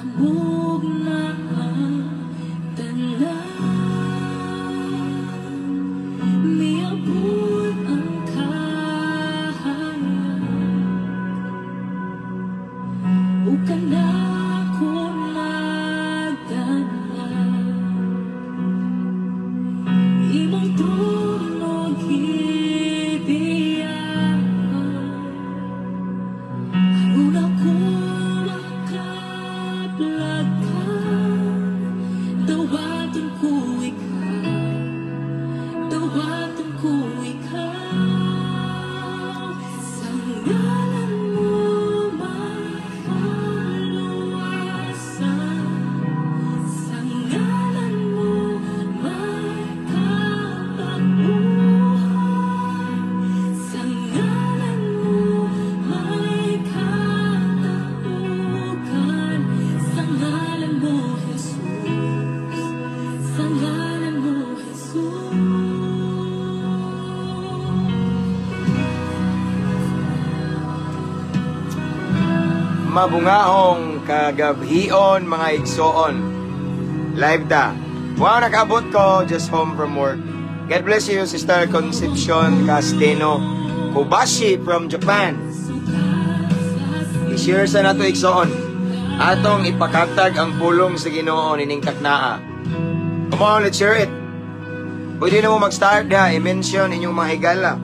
Namugna ang tanan. Miabot ang kahayag ug kanako nagdala. Imong trono gibiya aron ako makaplagan. Dawaton ko ikaw, dawaton ko ikaw. Sa ngalan mo may kaluwasan. Sa ngalan mo may kabag-uhan. Sa ngalan mo may kataugan. Sa ngalan mo, Jesus. Sa ngalan mo, Jesus. Mabungahong kagabhion, mga igsoon. Live ta. Wow, nakaabot ko just home from work. God bless you, Sister Concepcion Casteno Kobashi from Japan. I-share sa nato, igsoon. Atong ipakatag ang pulong sa Ginoo nining taknaa. Come on, let's share it. Pwede na mo mag-start ha, i-mention inyong mga higala.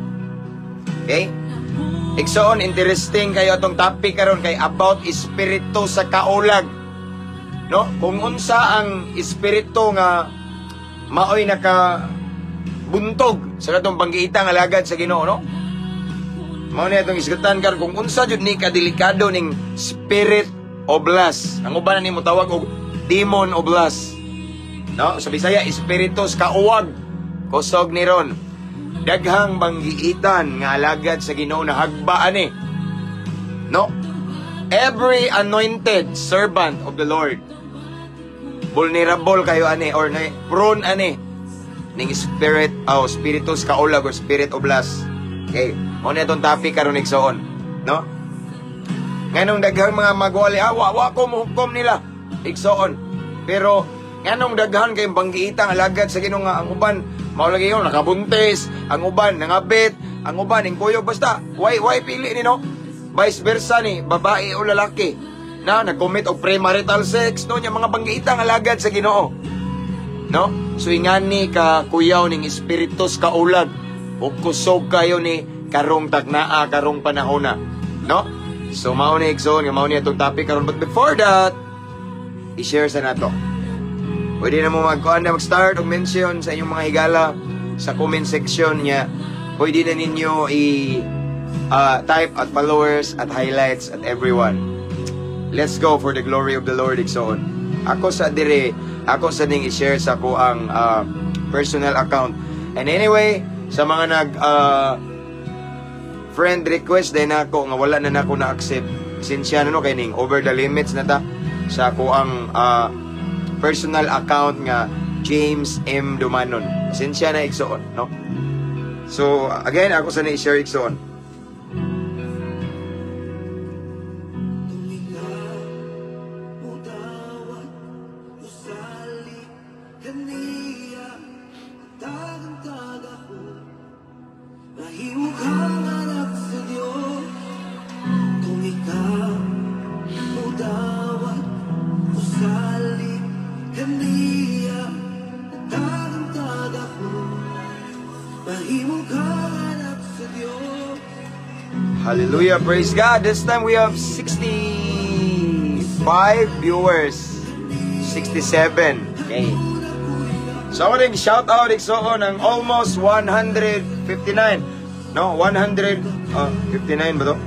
Okay? Igsoon, interesting kayo atong topic karon kay about espiritu sa kaulag. No? Kung unsa ang espiritu nga maoy naka buntog sa katong panggiita nga alagad sa Ginoo, no? Mao ni atong isgutan karon kung unsa jud ni kadelikado ning spirit of lust. Ang uban na nimo tawag og demon of lust. No? Sa Bisaya, espiritu sa kauwag. Kusog ni ron. Daghang banggiitan nga alagad sa Ginoo na hagbaan eh. No? Every anointed servant of the Lord, vulnerable kayo ani or na, prone ani ning spirit, oh, spiritus kaulag or spirit of lust. Okay, mao ni atong topic karon, igsoon, no? Nganong daghang mga magwali, ah, wa, wa ko mohukom nila, igsoon. Pero nganong daghan kay banggiitang alagad sa Ginoo nga ang uban mao lagi yung nakabuntis, ang uban nangabit, ang uban ning kuyog, basta why pili ni, no? Vice versa ni babae o lalaki na nag-commit og premarital sex, no, nya mga banggiitang alagad sa Ginoo. No? So ingani ka kuyaw ning espiritus kaulag ug kusog kayo ni karong taknaa, karong panahona, no? So mao ni, igsoon, nga mao ni atong topic karon, but before that, i-share sa nato. Pwede na mo magkuan na mag-start og mention sa inyong mga higala sa comment section niya. Pwede na ninyo i type at followers, at highlights, at everyone. Let's go for the glory of the Lord, igsoon. Ako sa dire, ako sa ning i-share sa ko ang personal account. And anyway, sa mga nag friend request din ako nga wala na nako na accept. Sinsya na, no, kay ning over the limits na ta sa ako ang personal account nga James M. Dumanon. Pasensya na, igsoon, no? So, again, ako sa ni-share, igsoon. Kung ikaw mudawat, usalig kaniya, Tagantag ako, mahimo kang anak sa Diyos. Kung ikaw mudawat, usalig kaniya, Tagantag ako, mahimo kang anak sa Diyos. Hallelujah, praise God. This time we have 65 viewers. 67. Okay. So ako rin, shout out igsoon ng almost 159. No, 159 ba to?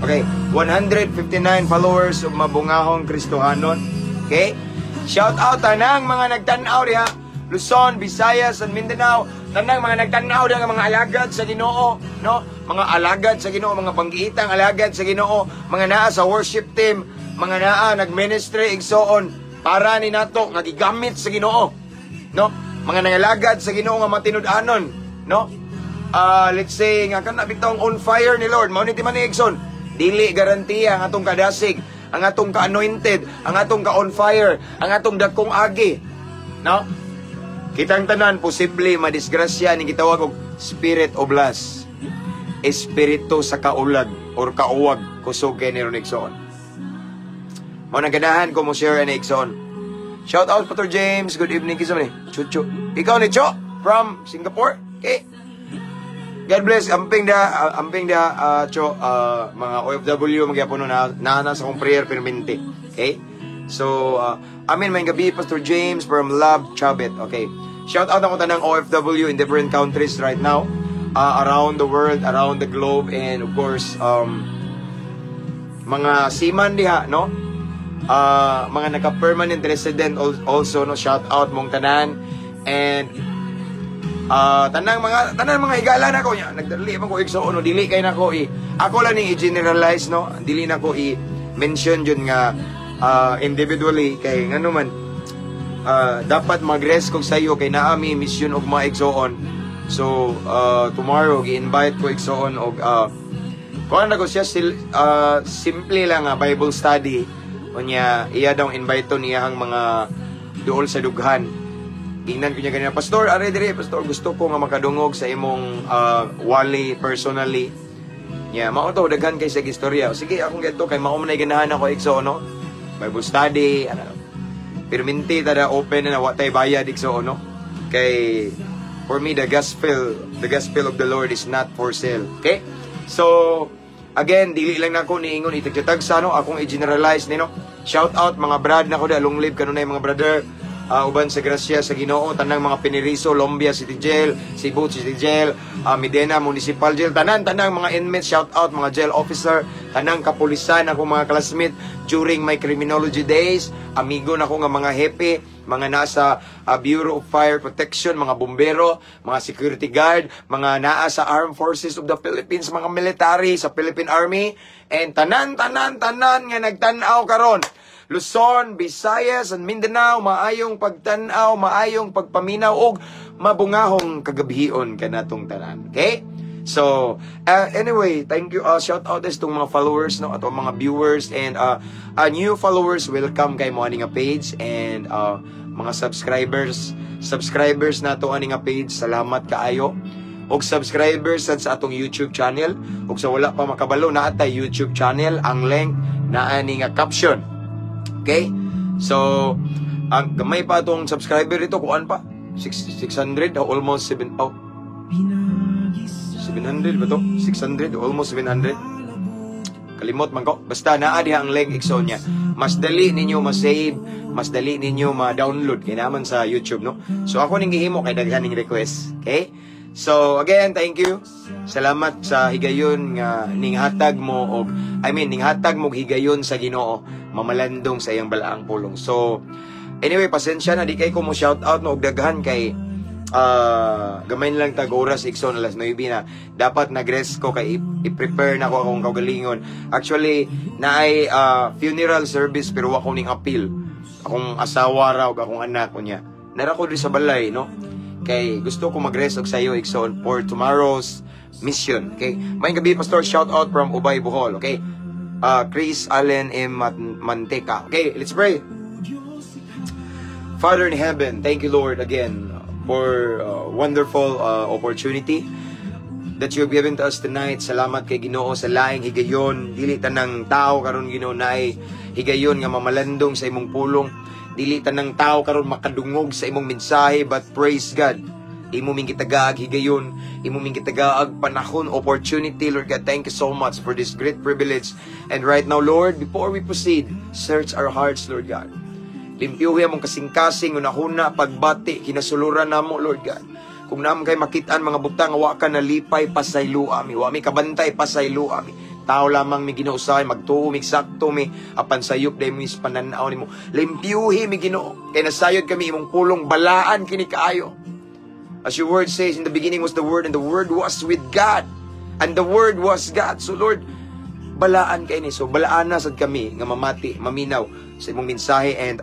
Okay, 159 followers of Mabungahong Kristohanon. Okay? Shout out tanang mga nagtan-aw diha. Luzon, Visayas, and Mindanao. Tanang mga nagtan-aw diha nga mga alagad sa Ginoo, no? Mga alagad sa Ginoo, mga banggiitang alagad sa Ginoo, mga naa sa worship team, mga naa nagministry, igsoon, para ni nato nga gigamit sa Ginoo, no? Mga nangalagad sa Ginoo nga matinud-anon, no? Let's say nga kana bitawng on fire ni Lord, mao ni ti man ni, igsoon. Dili garantiya ang atong kadasig, ang Ang atong ka-anointed, ang atong ka-on fire, ang atong dakong agi. No? Kitang tanan, posible madisgrasya ni gitawag og spirit of lust. Espiritu sa kaulag or kauwag, kusog kay ni ron, igsoon. Mao nang ganahan ko mo share ani, igsoon. Shout out, Pastor James, good evening. Kinsa man ni? Chucho. Ikaw ni Cho from Singapore. Okay. God bless. Amping da, Cho, mga OFW magyapon, no, na na sa akong prayer permente. Okay? So, amin may gabi, Pastor James from Love Chabit. Okay. Shout out ako tanang OFW in different countries right now, around the world, around the globe, and of course, mga seaman diha, no? Mga naka-permanent resident also, no? Shout out mong tanan. And tanang mga higala nako nya, nagdali man ko, igsoon, no, dili kay nako i ako lang ning i-generalize, no, dili nako i mention jud nga individually kay ngano man dapat mag-rest kog sayo kay naa mi mission og mga igsoon. So tomorrow gi-invite ko, igsoon, og kuan na ko siya simple lang nga Bible study. Unya iya daw invite niya ang mga duol sa dughan. Ingnan ko niya ganina, "Pastor, are dire, Pastor, gusto ko nga makadungog sa imong wali personally." Nya, mao to, daghan kay sa istorya. Sige, akong gadto kay mao man ay ganahan ako, igsoon, no? Bible study, ano. Pirminti tada open na wa tay bayad, igsoon, no? Kay for me the gospel of the Lord is not for sale. Okay? So again, dili lang nako niingon itagtagsa, no, akong i-generalize ni, no. Shout out mga brad nako da, long live kanunay mga brother. Uban sa grasya sa Ginoo, tanang mga piniriso, Lumbia City Jail, Cebu City Jail, Medina Municipal Jail, tanan tanang mga inmates, shout out mga jail officer, tanang kapulisan ako mga classmate during my criminology days, amigo nako nga mga hepe, mga nasa Bureau of Fire Protection, mga bumbero, mga security guard, mga naa sa Armed Forces of the Philippines, mga military sa Philippine Army, and tanan tanan tanan nga nagtan-aw karon. Luzon, Visayas, and Mindanao, maayong pagtan-aw, maayong pagpaminaw og mabungahong kagabhion kanatong tanan. Okay? So, anyway, thank you. Shout out is tong mga followers, no, atong mga viewers and new followers, welcome kay mo ani nga page and mga subscribers nato ani nga page, salamat kaayo. Og subscribers sad sa atong YouTube channel, ug sa wala pa makabalo, naa tay YouTube channel, ang link naa ni nga caption. Okay? So, ang gamay pa atong subscriber ito, kuan pa? 6, 600, oh, almost 7, oh, 700 ba to? 600, almost 700. Kalimot man ko. Basta naa diha ang link, igsoon niya. Mas dali ninyo ma-save, mas dali ninyo ma-download kay naman sa YouTube, no? So ako ning gihimo kay daghan ning request, okay? So again, thank you. Salamat sa higayon nga ning hatag mo og, I mean, ning hatag mo og higayon sa Ginoo mamalandong sa iyang balaang pulong. So anyway, pasensya na di kay ko mo shout out, no, og daghan kay gamay lang tag oras, igsoon, alas 9 na. Dapat nag-rest ko kay i-prepare na ko akong kaugalingon. Actually, naay funeral service pero wa ko ning appeal. Akong asawa ra ug akong anak ko niya. Nara ko diri sa balay, no? Kay gusto ko mag-rest og sayo, igsoon, for tomorrow's mission. Okay? Maayong gabi, Pastor, shout out from Ubay, Bohol. Okay? Chris Allen M. Manteca. Okay, let's pray. Father in heaven, thank you, Lord, again for wonderful opportunity that you have given to us tonight. Salamat kay Ginoo sa laing higayon. Dili tanang tao karon, Ginoo, naay higayon nga mamalandong sa imong pulong. Dili tanang tao karon makadungog sa imong mensahe, but praise God. Imo ming gitagaag higayon, imo ming gitagaag panahon, opportunity, Lord God. Thank you so much for this great privilege. And right now, Lord, before we proceed, search our hearts, Lord God. Limpyuhi among kasing-kasing, hunahuna, pagbati, kinasuluran namo, Lord God. Kung naa man kay makitaan mga butang wa ka nalipay, pasayloa mi. Wa mi kabantay, pasayloa mi. Tao lamang mi, Ginoo, usahay, magtuo mi, sakto mi, apan sayop dahil mi sa pananaw nimo. Limpyuhi mi, Ginoo. Kay nasayod kami imong pulong, balaan kini kaayo. As your word says, in the beginning was the Word, and the Word was with God. And the Word was God. So Lord, balaan kay ni. So balaan na sad kami nga mamati, maminaw sa imong mensahe and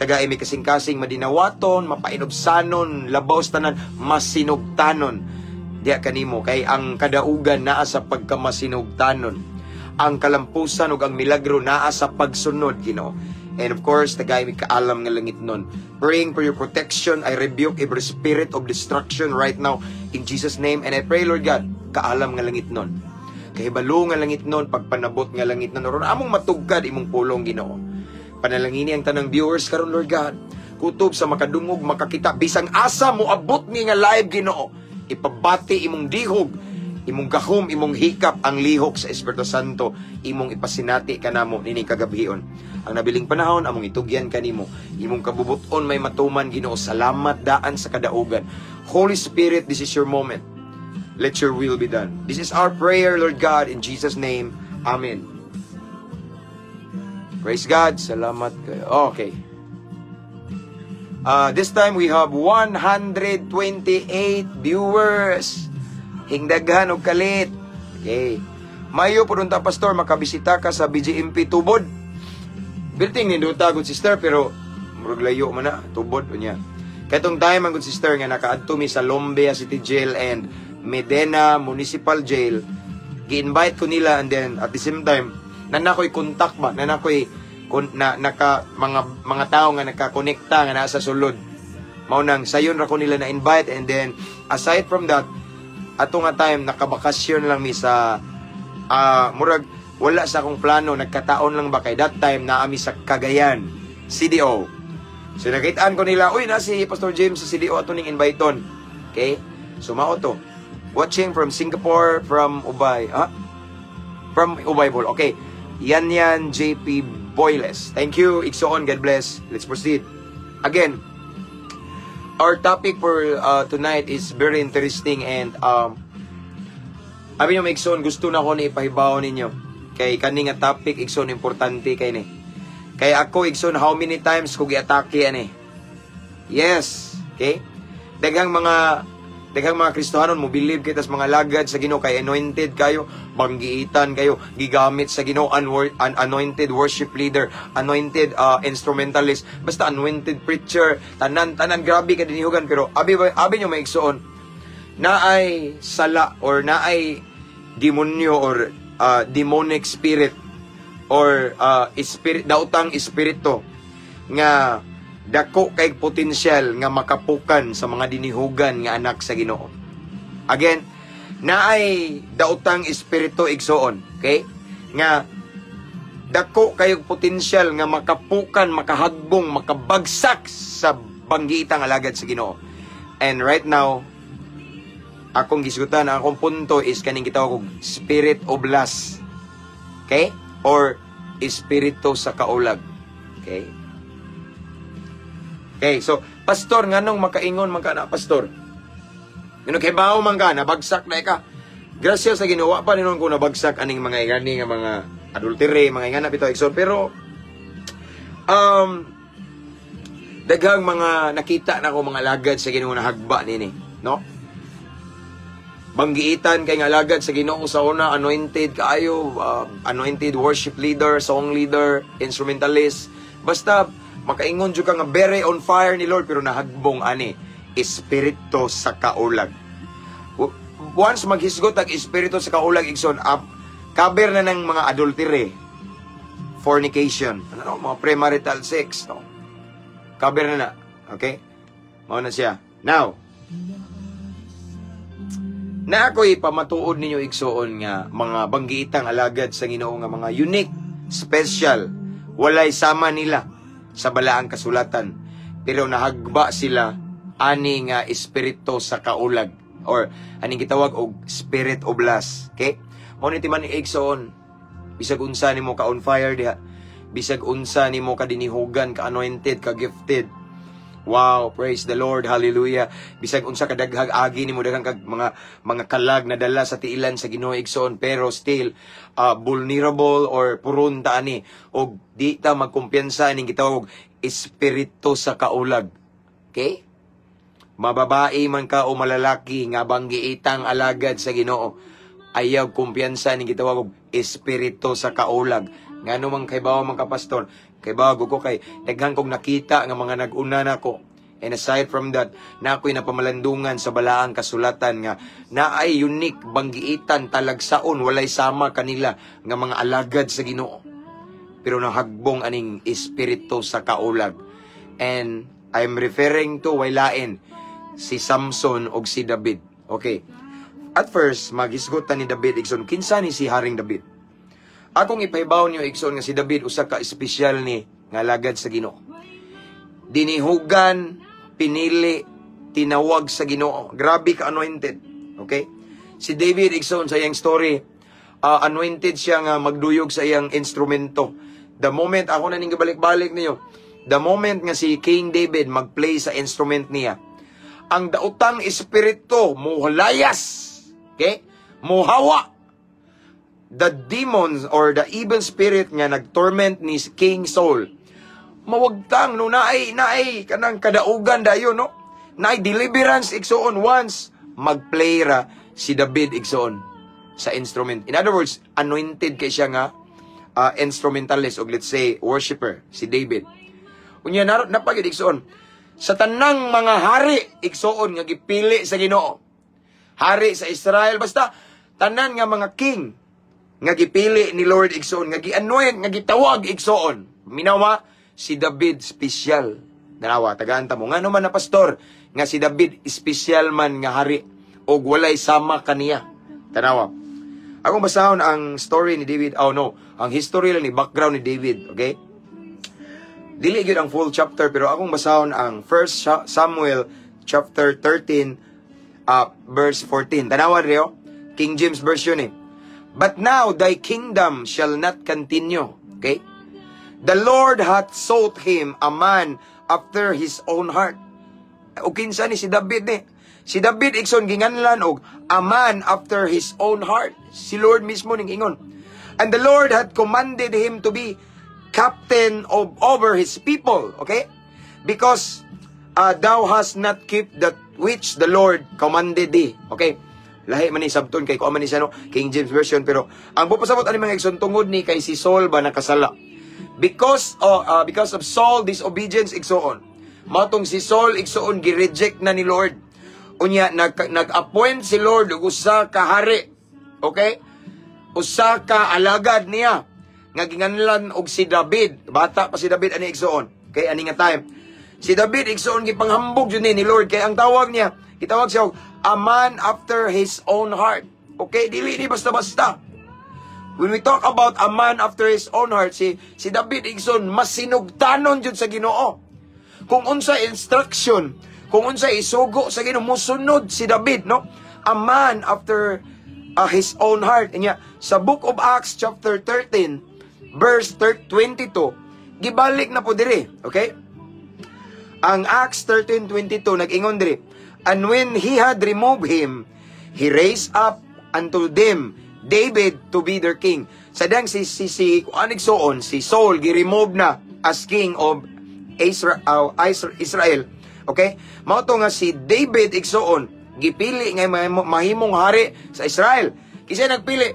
tagai mi kasing-kasing madinawaton, mapainubsanon, labaw sa tanan, masinugtanon diya kanimo kay ang kadaugan naa sa pagkamasinugtanon. Ang kalampusan ug ang milagro naa sa pagsunod, Ginoo. And of course, tagay mi kaalam nga langit nun. Praying for your protection, I rebuke every spirit of destruction right now in Jesus' name. And I pray, Lord God, kaalam nga langit nun. Kahibalo nga langit nun, pagpanabot nga langit nun. Aron among matugkad imong pulong, Ginoo. Panalangini ang tanang viewers karon, Lord God. Kutob sa makadungog, makakita, bisang asa mo abot ni nga live, Ginoo. Ipabati imong dihog, imong gahom, imong hikap, ang lihok sa Espiritu Santo, imong ipasinati kanamo nini kagabhion. Ang nabiling panahon, among itugyan kanimo. Imong kabubuton may matuman, Ginoo. Salamat daan sa kadaugan. Holy Spirit, this is your moment. Let your will be done. This is our prayer, Lord God, in Jesus' name. Amen. Praise God. Salamat kayo. Okay. This time we have 128 viewers. Hingdaghan og kalit. Okay. Mayo po ta, Pastor, makabisita ka sa BGMP Tubod. Building nindota, good sister, pero murag layo man na Tubod unya. Katong time ang good sister nga nakaadto mi sa Lombia City Jail and Medena Municipal Jail, gi-invite ko nila and then at the same time nana ko'y contact ba, nana ko'y kon, na naka mga tao nga nakakonekta nga naa sa sulod. Mao nang sayon ra ko nila na invite and then aside from that, ato nga time nakabakasyon lang mi sa murag wala sa akong plano, nagkataon lang ba kay that time naa mi sa Cagayan CDO. So nakitaan ko nila, "Uy, na si Pastor James sa CDO, ato ning invite-on." Okay? So mao to. Watching from Singapore, from Ubay. Ah? From Ubay Bol. Okay. Yan yan, JP Boyles. Thank you, Igsoon. God bless. Let's proceed. Again, our topic for tonight is very interesting and abi nyo, Igsoon, gusto na ko ni ipahibaw ninyo. Kay kani nga topic, Igsoon, importante kay ni. Kay ako, Igsoon, how many times ko giatake ani? Yes. Okay? Daghang mga Kristohanon mo believe kay tas mga lagad sa Ginoo kay anointed kayo, banggiitan kayo, gigamit sa Ginoo, an anointed worship leader, anointed instrumentalist, basta anointed preacher, tanan tanan grabe ka dinihugan, pero abi abi nyo, maigsoon, naay sala or naay demonyo or demonic spirit or spirit, daotang espiritu nga dako kay potensyal nga makapukan sa mga dinihugan nga anak sa Ginoo. Again, naay daotang espiritu, igsoon, okay? Nga dako kayo potensyal nga makapukan, makahagbong, makabagsak sa banggiitang alagad sa Ginoo. And right now, akong gisgutan, ang akong punto is kaning gitawag og spirit of lust. Okay? Or espiritu sa kaulag. Okay? Okay, so, Pastor, nganong makaingon man ka na, Pastor? Ngano kay bao man ka, nabagsak na ka. Grasya sa Ginoo pa ninon ko nabagsak aning mga ingani nga mga adultery, mga ingana bitaw, igsoon. Pero daghang mga nakita na ko mga lagad sa Ginoo na hagba nini, no? Banggiitan kay nga alagad sa Ginoo sa una, anointed kaayo, anointed worship leader, song leader, instrumentalist. Basta makaingon jud ka nga very on fire ni Lord, pero nahagbong ani espiritu sa kaulag. Once maghisgot ang espiritu sa kaulag, igsoon, up, cover na ng mga adultery, fornication, ano no, mga premarital sex, no? Cover na na. Okay? Mao na siya. Now, na ako'y pamatuod ninyo, igsoon, nga mga banggiitang alagad sa Ginoo nga mga unique, special, walay sama nila sa balaang kasulatan. Pero nahagba sila ani nga espiritu sa kaulag or aning gitawag og spirit of lust. Okay? Mao ni timan ni igsoon, bisag unsa nimo ka on fire diha, bisag unsa nimo ka dinihugan, ka anointed, ka gifted. Wow, praise the Lord, hallelujah. Bisag unsa ka daghag agi nimo, daghang kag mga kalag na dala sa tiilan sa Ginoo, igsoon, pero still vulnerable or puron ta ani og di ta magkumpiyansa ning gitawag og espiritu sa kaulag. Okay? Mababae man ka o malalaki nga banggiitang alagad sa Ginoo, ayaw kumpiyansa ning gitawag og espiritu sa kaulag. Ngano man kay bawa man ka, Pastor? Kay bago ko kay daghan kog nakita nga mga nag-una nako. And aside from that, na ako'y napamalandungan sa balaang kasulatan nga naay unique banggiitan, talagsaon, walay sama kanila nga mga alagad sa Ginoo. Pero nahagbong aning espiritu sa kaulag. And I'm referring to waylain si Samson og si David. Okay. At first, maghisgot ta ni David, igsoon. Kinsa ni si Haring David? Akong ipahibaw niyo, igsoon, nga si David usa ka espesyal ni nga alagad sa Ginoo. Dinihugan, pinili, tinawag sa Ginoo. Grabe ka anointed. Okay? Si David, igsoon, sa iyang story, anointed siya nga magduyog sa iyang instrumento. The moment, ako na ning gibalik-balik niyo, the moment nga si King David magplay sa instrument niya, ang daotang espiritu muhalayas. Okay? Muhawa. The demons or the evil spirit nga nagtorment ni King Saul mawagtang, no? Naay kanang kadaugan dayon, no? Naay deliverance, igsoon, once magplay ra si David, igsoon, sa instrument. In other words, anointed kay siya nga instrumentalist og, let's say, worshipper si David. Unya na napagid, igsoon, sa tanang mga hari, igsoon, nga gipili sa Ginoo, hari sa Israel, basta tanan nga mga king nga gipili ni Lord, igsoon, nga gi-anoint, nga gitawag, igsoon, minawa, si David special. Dalawa, tagaan ta mo. Ngano man na, pastor, nga si David special man nga hari og walay sama kaniya? Tanawa. Akong basahon ang story ni David. Oh no, ang history lang ni background ni David, okay? Dili gyud ang full chapter, pero akong basahon ang 1 Samuel chapter 13 verse 14. Tanawa diri, King James Version eh. "But now thy kingdom shall not continue." Okay? "The Lord hath sought him a man after his own heart." O kinsa ni si David ni? Si David, igsoon, ginganlan og a man after his own heart. Si Lord mismo ning ingon. "And the Lord hath commanded him to be captain of over his people." Okay? "Because thou hast not kept that which the Lord commanded thee." Okay? Lahi man ni sabton kay kuan man ni siya, no, King James Version, pero ang pupasabot ani, mga igsoon, tungod ni kay si Saul ba nakasala. Because of Saul disobedience, igsoon. Matong si Saul, igsoon, gi-reject na ni Lord. Unya nag-appoint si Lord og usa ka hari. Okay? Usa ka alagad niya nga ginganlan og si David. Bata pa si David ani, igsoon. Okay, ani nga time. Si David, igsoon, gipanghambog jud ni Lord kay ang tawag niya, gitawag siya og a man after his own heart. Okay, dili ni basta-basta. When we talk about a man after his own heart, si David, igsoon, masinugtanon jud sa Ginoo. Kung unsa instruction, kung unsa isugo sa Ginoo, musunod si David, no? A man after his own heart. Inya, sa Book of Acts chapter 13, verse 22, gibalik na po diri, okay? Ang Acts 13:22 nag-ingon diri, "And when he had removed him, he raised up unto them David to be their king." Sa dang si kuan, igsoon, si Saul gi-remove na as king of Israel. Okay? Mao to nga si David, igsoon, gipili nga mahimong hari sa Israel. Kinsa nagpili?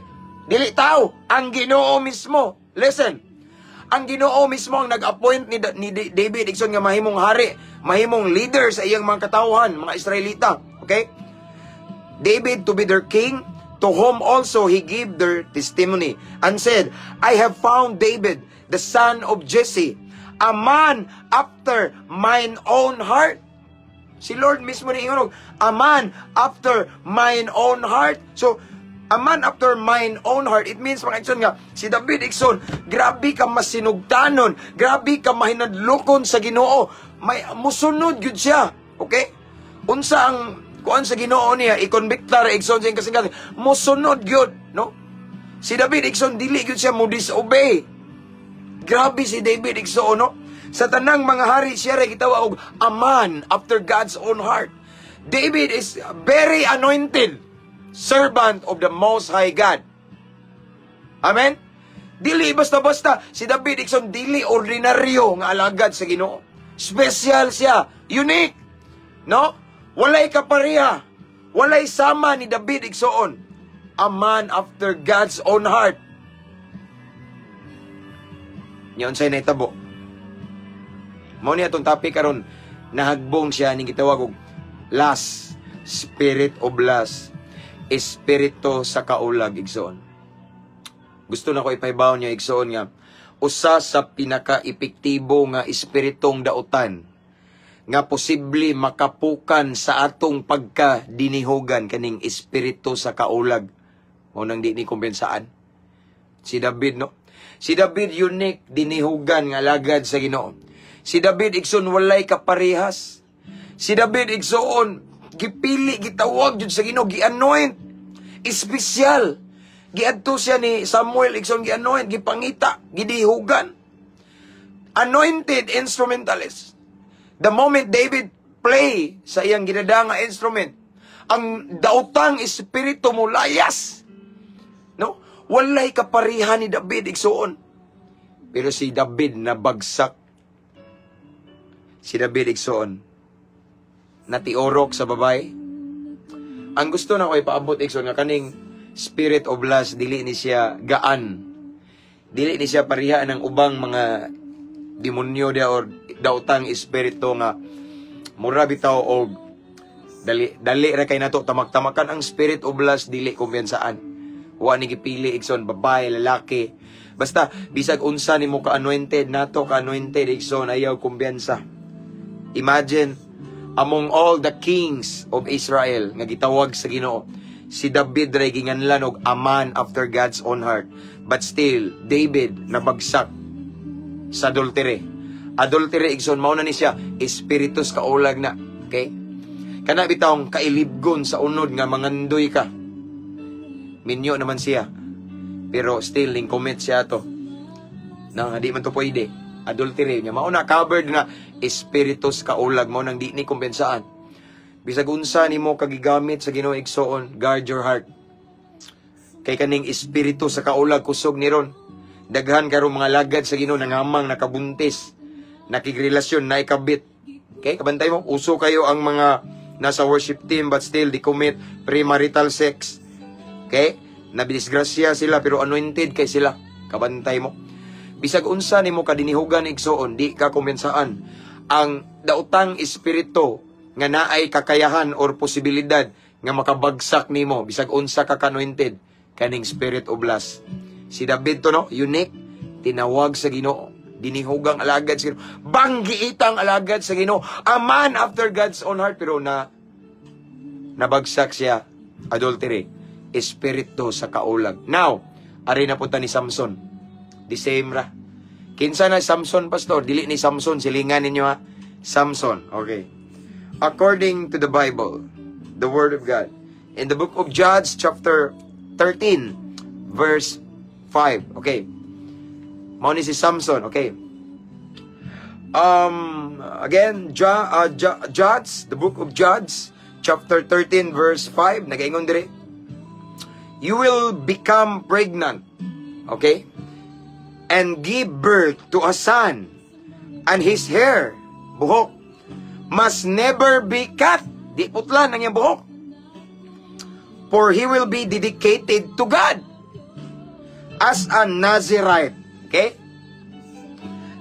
Dili tao, ang Ginoo mismo. Listen. Ang Ginoo mismo ang nag-appoint ni David, igsoon, nga mahimong hari, mahimong leader sa iyang mga katawhan, mga Israelita. Okay? "David to be their king, to whom also he gave their testimony, and said, 'I have found David, the son of Jesse, a man after mine own heart.'" Si Lord mismo ni ingon, "A man after mine own heart." So, a man after mine own heart, it means, mga igsoon, nga, si David, igsoon, grabe ka masinugtanon, grabe ka mahinadlokon sa Ginoo. May musunod gyud siya. Okay? Unsa ang kuan sa Ginoo niya, i-convictar, igsoon, sa iyang kasing, musunod gyud, no? Si David, igsoon, dili gyud siya mo disobey. Grabe si David, igsoon, no? Sa tanang mga hari, siya ra gitawag og a man after God's own heart. David is very anointed servant of the Most High God. Amen? Dili basta-basta si David, igsoon, dili ordinaryo nga alagad sa Ginoo. Special siya, unique. No? Walay kapareha. Walay sama ni David, igsoon. A man after God's own heart. Nya unsay nahitabo? Mao ni atong topic karon. Nahagbong siya ning gitawag og lust, spirit of lust, espiritu sa kaulag, igsoon. Gusto na ko ipahibaw niyo, igsoon, nga usa sa pinaka-epektibo nga espiritong dautan nga posible makapukan sa atong pagka dinihugan, kaning espiritu sa kaulag. Mao nang di ni kumpensaan. Si David, no? Si David, unique, dinihugan nga alagad sa Ginoo. Si David, igsoon, walay kaparehas. Si David, igsoon, gipili, gitawag jud sa Ginoo, gi-anoint. Espesyal. Giadto siya ni Samuel, igsoon, gi-anoint, gipangita, gidihugan. Anointed instrumentalist. The moment David play sa iyang ginada nga instrument, ang dautang espiritu mo layas. No? Walay kapareha ni David, igsoon. Pero si David nabagsak. Si David, igsoon, natiorok sa babae. Ang gusto na ko ipaabot, igsoon, nga kaning spirit of lust, dili ni siya gaan. Dili ni siya pareha ng ubang mga demonyo dia or dautang espiritu nga mura bitaw og dali dali ra kay nato tamak-tamakan. Ang spirit of lust, dili kumpiyansaan. Wa ni gipili, igsoon, babae, lalaki. Basta bisag unsa nimo ka anointed, nato ka anointed, igsoon, ayaw kumpiyansa. Imagine, among all the kings of Israel nga gitawag sa Ginoo, si David ray ginganlan og a man after God's own heart. But still, David nabagsak sa adultery. Adultery, igsoon, mao na ni siya, espiritus kaulag na. Okay? Kana bitawng kailibgon sa unod nga mangandoy ka. Minyo naman siya. Pero still, ning commit siya to. Na, di man to pwede. Adultery niya. Mao na covered na espiritus kaulag, mao nang di ni kumpensaan. Bisag unsa nimo kagigamit sa Ginoo, igsoon, guard your heart. Kay kaning espiritu sa kaulag, kusog ni ron. Daghan karon mga lagad sa Ginoo nangamang nakabuntis, nakigrelasyon, naikabit. Okay, kabantay mo, uso kayo ang mga nasa worship team but still they commit premarital sex. Okay? Nabidisgrasya sila pero anointed kay sila. Kabantay mo. Bisag unsa nimo kadinihugan, igsoon, di ka kumpensaan. Ang dautang espiritu nga naay kakayahan or posibilidad nga makabagsak nimo bisag unsa ka ka-anointed, kaning spirit of lust. Si David to, no, unique, tinawag sa Ginoo, dinihugang alagad sa Ginoo, banggiitang alagad sa Ginoo, a man after God's own heart, pero na nabagsak siya, adultery, espiritu sa kaulag. Now, ari na punta ni Samson. The same ra. Kinsa na Samson, pastor? Dili ni Samson, silingan ninyo ha. Samson, okay. According to the Bible, the Word of God, in the book of Judges, chapter 13, verse 5. Okay. Mao ni si Samson, okay. Again, Judges, the book of Judges, chapter 13, verse 5, nagaingon dire, "You will become pregnant," okay, "and give birth to a son, and his hair," buhok, "must never be cut." Di putlan ang iyang buhok. "For he will be dedicated to God as a Nazirite." Okay?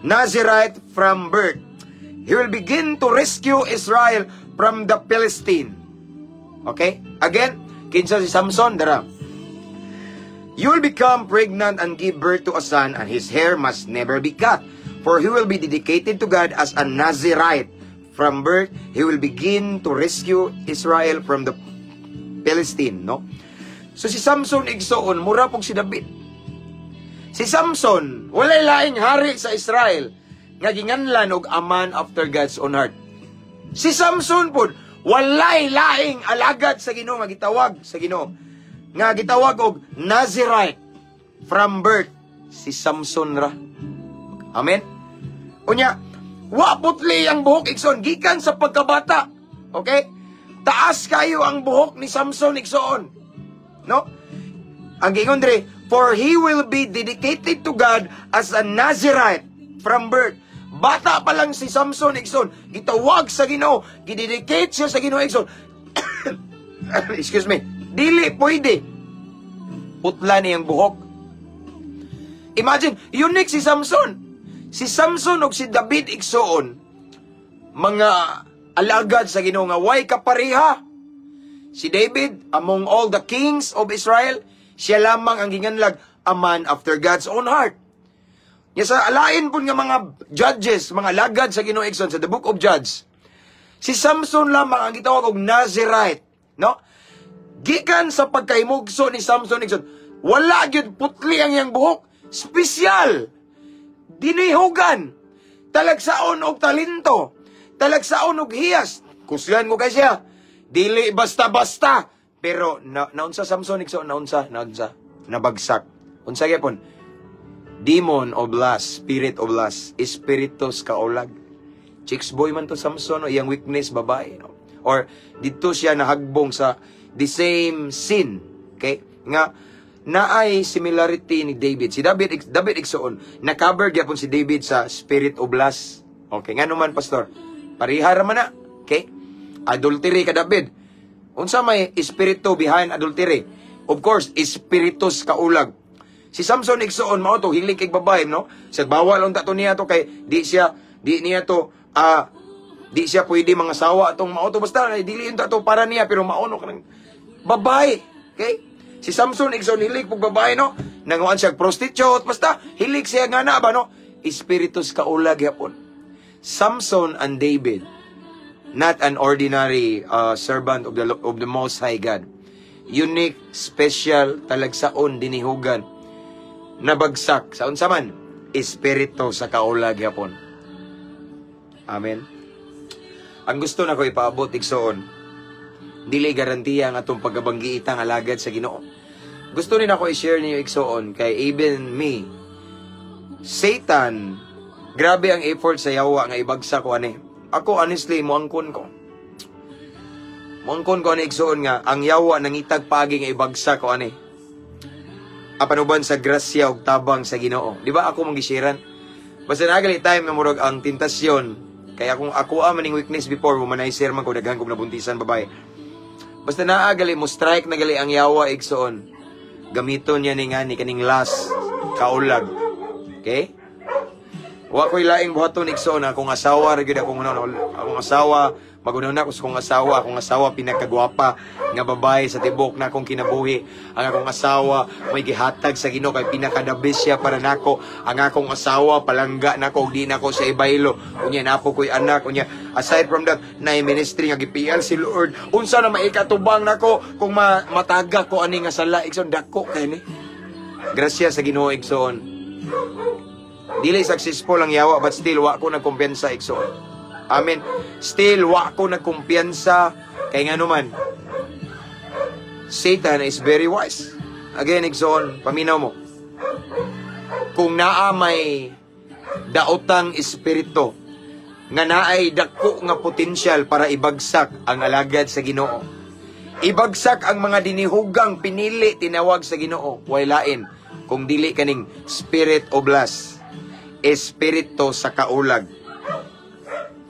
"Nazirite from birth. He will begin to rescue Israel from the Philistine." Okay? Again, kinsa si Samson? Dara. "You will become pregnant and give birth to a son, and his hair must never be cut. For he will be dedicated to God as a Nazirite. From birth, he will begin to rescue Israel from the Philistine," no? So si Samson, igsoon, mura pog si David. Si Samson, walay laing hari sa Israel nga ginganlan og a man after God's own heart. Si Samson pod, walay laing alagad sa Ginoo nga gitawag sa Ginoo nga gitawag og Nazirite from birth. Si Samson ra. Amen. Unya, wa putli ang buhok, igsoon, gikan sa pagkabata. Okay? Taas kayo ang buhok ni Samson, igsoon. No? Ang giingon dire, "For he will be dedicated to God as a Nazirite from birth." Bata pa lang si Samson, igsoon, gitawag sa Ginoo, gidedicate siya sa Ginoo, igsoon. Excuse me. Dili pwede putla niyang buhok. Imagine, unique si Samson. Si Samson ug si David, igsoon, Mga alagad sa Ginoo nga way kapareha. Si David, among all the kings of Israel, siya lamang ang ginganlag a man after God's own heart. Nya sa alain pud nga mga judges, mga alagad sa Ginoo, igsoon, sa the book of Judges, si Samson lamang ang gitawag og Nazarite, no? Gikan sa pagkahimugso ni Samson, igsoon, wala gyud putli ang iyang buhok. Special. Dinihugan. Talagsaon og talento. Talagsaon og hiyas. Kusgan ko kay siya. Dili basta-basta. Pero naunsa Samson, igsoon, naunsa, naunsa, nabagsak. Unsa gyapon? Demon of lust, spirit of lust, espiritus kaulag. Chicks boy man to Samson, no? Iyang weakness babae, no? Or dito siya nahagbong sa the same sin. Okay? Nga naay similarity ni David. Si David, David, igsoon, na-cover gyapon si David sa spirit of lust. Okay, ngano man, pastor? Pareha ra man na. Okay? Adultery ka David. Unsa may espiritu behind adultery? Of course, espiritus kaulag. Si Samson, igsoon, mao to hilig kay babae, no? Sa bawal unta to niya to kay di niya to di siya pwede mga sawa atong mao to, basta dili unta to para niya, pero mao no kanang babae. Okay? Si Samson, igsoon, hilig pug babae, no? Nanguan siya og prostitute, basta hilig siya nga na ba, no? Espiritus kaulag gyapon. Samson and David, not an ordinary servant of the Most High God. Unique, special, talagsaon, dinihugan. Nabagsak sa unsa man? Espiritu sa kaulag gyapon. Amen. Ang gusto na ko ipaabot, igsoon, dili garantiya ang atong pagkabanggiitang alagad sa Ginoo. Gusto rin ako i-share niyo, igsoon, kay even me, Satan, grabe ang effort sa yawa nga ibagsak ko ani. Ako honestly, muangkon ko. Muangkon ko ani, igsoon, nga ang yawa nangitag paagi nga ibagsak ko ani. Apan uban sa grasya ug tabang sa Ginoo. Di ba ako mong gishiran? Basta nagali time nga murag ang tentasyon kay akong ako maning weakness before, womanizer man ko, daghan kong nabuntisan babae. Basta naa gali mo strike na gali ang yawa, igsoon. Gamiton niya ni nga ni kaning lust, kaulag. Okay? Wa ko'y laing buhaton, igsoon, akong asawa ra gyud akong una, akong asawa maguna na ko sa akong asawa, akong asawa pinakagwapa nga babae sa tibok na akong kinabuhi. Ang akong asawa may gihatag sa Ginoo kay pinaka-the best siya para nako. Ang akong asawa palangga nako ug di nako sa ibaylo. Unya napo ko'y anak, unya aside from that na ministry nga gipial si Lord. Unsa na maikatubang nako kung mataga ko ani nga sala, igsoon? Dako kay ni. Grasya sa Ginoo, igsoon. Dili successful ang yawa, but still wa ko nagkumpiyansa, igsoon. Amen. Still wa ko nagkumpiyansa kay ngano man, Satan is very wise. Again, igsoon, paminaw mo. Kung naa may daotang espiritu nga naay dako nga potensyal para ibagsak ang alagad sa Ginoo, ibagsak ang mga dinihugang pinili, tinawag sa Ginoo, way lain kung dili kaning spirit of lust, espiritu sa kaulag.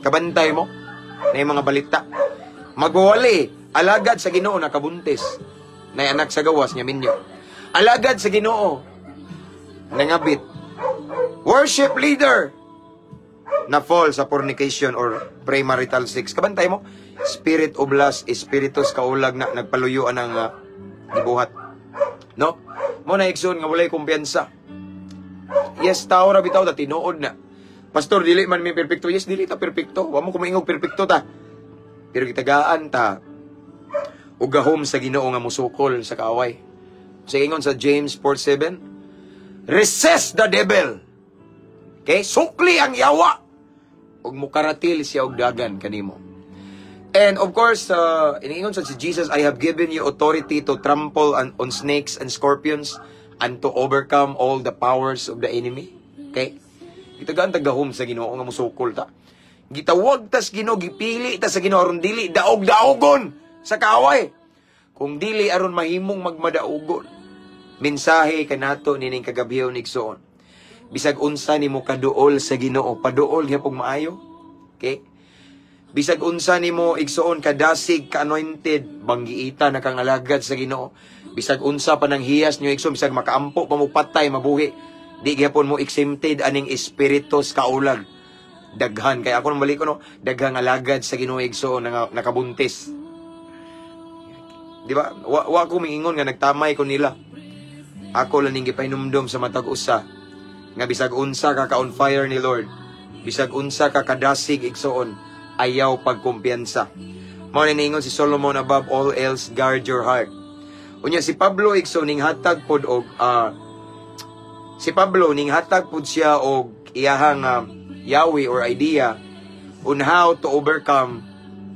Kabantay mo na yung mga balita. Magwawali, alagad sa Ginoo nakabuntis. Na anak sa gawas niya minyo. Alagad sa Ginoo nangabit. Worship leader na fall sa fornication or premarital sex. Kabantay mo, spirit of lust, espiritus kaulag na nagpaluyuan ang gibuhat. No? Mo na, igsoon, nga walay kumpiyansa. Yes, tao ra bitaw ta, tinuod na. Pastor, dili man mi perpekto. Yes, dili ta perpekto. Wa mo kumaingog perpekto ta. Pero gitagaan ta og gahom sa Ginoo nga musukol sa kaaway. Sa ingon sa James 4:7, resist the devil. Okay? Sukli ang yawa ug mukaratil siya og dagan kanimo. And of course, iniingon sa si Jesus, "I have given you authority to trample on snakes and scorpions and to overcome all the powers of the enemy." Okay? Gitagaan tagahom sa Ginoo nga musukol ta. Gitawag tas Ginoo, gipili ta sa Ginoo aron dili daog-daogon sa kaaway. Kung dili aron mahimong magmadaugon. Mensahe kanato nining kagabhion, igsoon. Bisag unsa nimo kaduol sa Ginoo, paduol gyapon maayo. Okay? Bisag unsa nimo, igsoon, kadasig, ka-anointed, banggiita na kang alagad sa Ginoo. Bisag unsa pa nang hiyas niyo, igsoon, bisag makaampo pa mo patay mabuhi. Di gyapon mo exempted aning espiritus kaulag. Daghan kay ako nang balik ko, no, daghang alagad sa Ginoo, igsoon, nga nakabuntis. Di ba? Wa ko miingon nga nagtamay ko nila. Ako lang ning gipahinumdom sa matag usa nga bisag unsa ka ka on fire ni Lord, bisag unsa ka kadasig, igsoon, ayaw pagkumpiyansa. Mao ni niingon si Solomon, "Above all else, guard your heart." Unya si Pablo, igsoon, ning hatag pod og si Pablo ning hatag pod siya og iyahang yawi or idea on how to overcome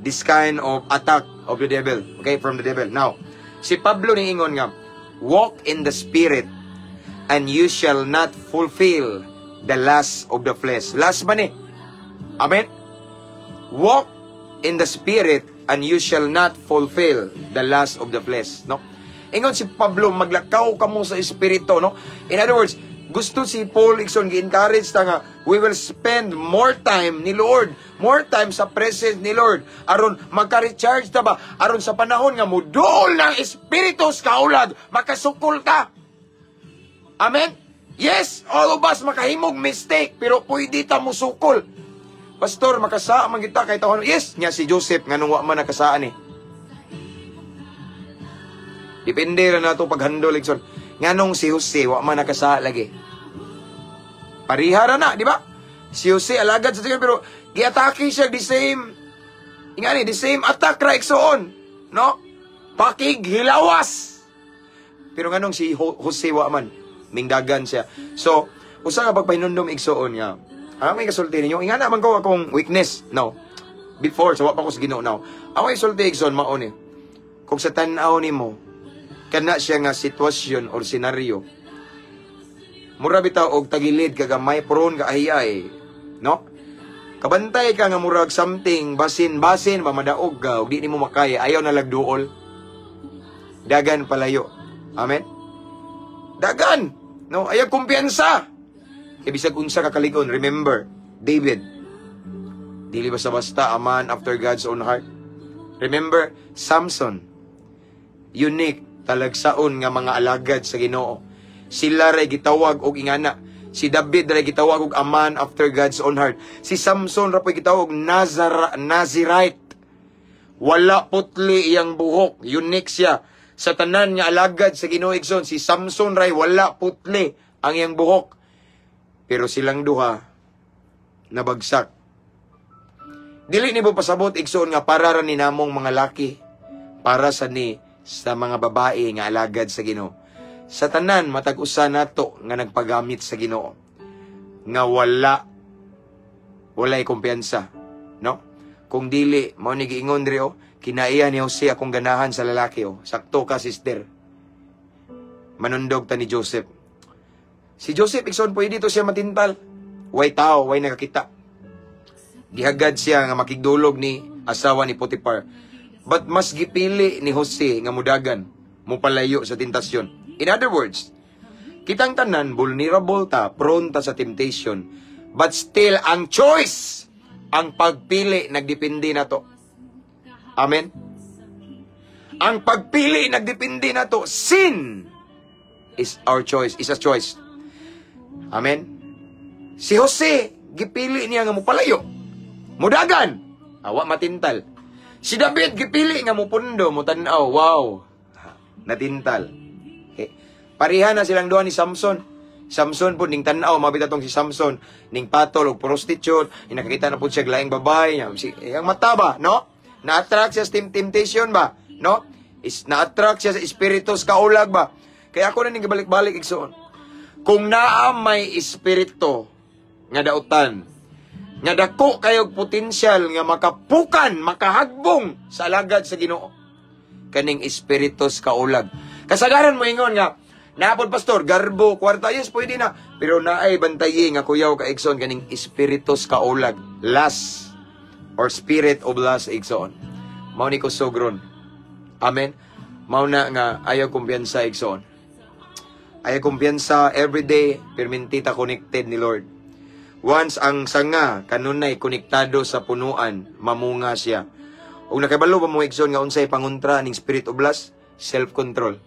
this kind of attack of the devil. Okay, from the devil. Now, si Pablo ning ingon nga, "Walk in the Spirit and you shall not fulfill the lust of the flesh." Lust ba ni? Amen? "Walk in the Spirit and you shall not fulfill the lust of the flesh." No? Ingon si Pablo, maglakaw kamo sa Espiritu, no? In other words, gusto si Paul, igsoon, gi-encourage ta nga we will spend more time ni Lord, more time sa presence ni Lord aron magka-recharge ta ba, aron sa panahon nga muduol ng espiritu sa kaulag, makasukol ta. Amen? Yes, all of us makahimog mistake, pero pwede ta musukol. Pastor, makasaa man kita kay tawhan. Yes, nya si Joseph, nganong wa man nakasaan eh? Depende ra nato paghandol, igsoon. Nganong si Jose wa man nakasaa lagi? Pariha ra na, di ba? Si Jose alagad sa Ginoo pero giatake siya the same ingani, the same attack ra, igsoon, no? Pakig hilawas. Pero nganong si Jose wa man mingdagan siya? So, usa ka pagpahinumdom, igsoon, nga ang may kasulti ninyo, ingana man ko akong weakness, no? Before, so wa pa ko sa Ginoo now. Ako isulti, igsoon, mao ni. Kung sa tan-aw nimo, kana siya nga sitwasyon or senaryo, mura bitaw og tagilid ka gamay, prone ka ahiay, no? Kabantay ka nga murag something basin-basin ba madaog ka ug di nimo makaya, ayaw na lagduol. Dagan palayo. Amen? Dagan! No, ayaw kumpiyansa. Kay bisag unsa ka kalig-on, remember, David. Dili basta-basta a man after God's own heart. Remember, Samson. Unique, talagsaon nga mga alagad sa Ginoo. Sila ray gitawag og ingana. Si David ray gitawag og a man after God's own heart. Si Samson ra po'y gitawag og Nazirite. Wala putli iyang buhok. Unique siya. Sa tanan nga alagad sa Ginoo, igsoon, si Samson ray wala putli ang iyang buhok. Pero silang duha nabagsak. Dili ni mo pasabot, igsoon, nga para ra ni namong mga laki, para sa ni sa mga babae nga alagad sa Ginoo. Sa tanan matag usa nato nga nagpagamit sa Ginoo nga walay kumpiyansa, no? Kung dili mao ni giingon diri oh, "Kinaiya ni Jose akong ganahan sa lalaki," oh. Sakto ka, sister. Manundog ta ni Joseph. Si Joseph, igsoon, pwede to siya matintal. Way tao, way nakakita. Gihagad siya nga makigdulog ni asawa ni Potiphar. But mas gipili ni Jose nga mudagan, mupalayo sa tentasyon. In other words, kitang tanan vulnerable ta, prone ta sa temptation. But still, ang choice, ang pagpili, nagdepende na to. Amen? Ang pagpili, nagdepende na to. Sin is our choice, is a choice. Amen? Si Jose, gipili niya nga mupalayo. Mudagan. Awa matintal. Si David, gipili nga mupundo, mutanaw. Wow. Natintal. Okay. Pareha na silang duha ni Samson. Samson po, ning tanaw, mabita tong si Samson, ning patol og prostitute, ning nakakita na po siya laing babae, niya, si, ang mata ba, no? Na-attract siya sa temptation ba, no? Is, na-attract siya sa espiritu sa kaulag ba? Kaya ako na ning gibalik-balik, igsoon. Kung naa may espiritu nga dautan, nga dako kayog potensyal nga makapukan, makahagbong sa alagad sa Ginoo, kaning espiritu sa kaulag. Kasagaran mo ingon nga, "Napod, pastor, garbo, kwarta," yes, pwede na. Pero naay bantayi nga kuyaw ka, igsoon, kaning espiritu sa kaulag, lust, or spirit of lust, igsoon. Mao ni kusog ron. Amen. Mao na nga ayaw kumpiyansa, igsoon. Ayaw kumpiyansa everyday, perminti ta connected ni Lord. Once ang sanga kanunay konektado sa punuan, mamunga siya. Ug nakabalo ba mo, igsoon, nga unsay pangontra ning spirit of lust? Self-control.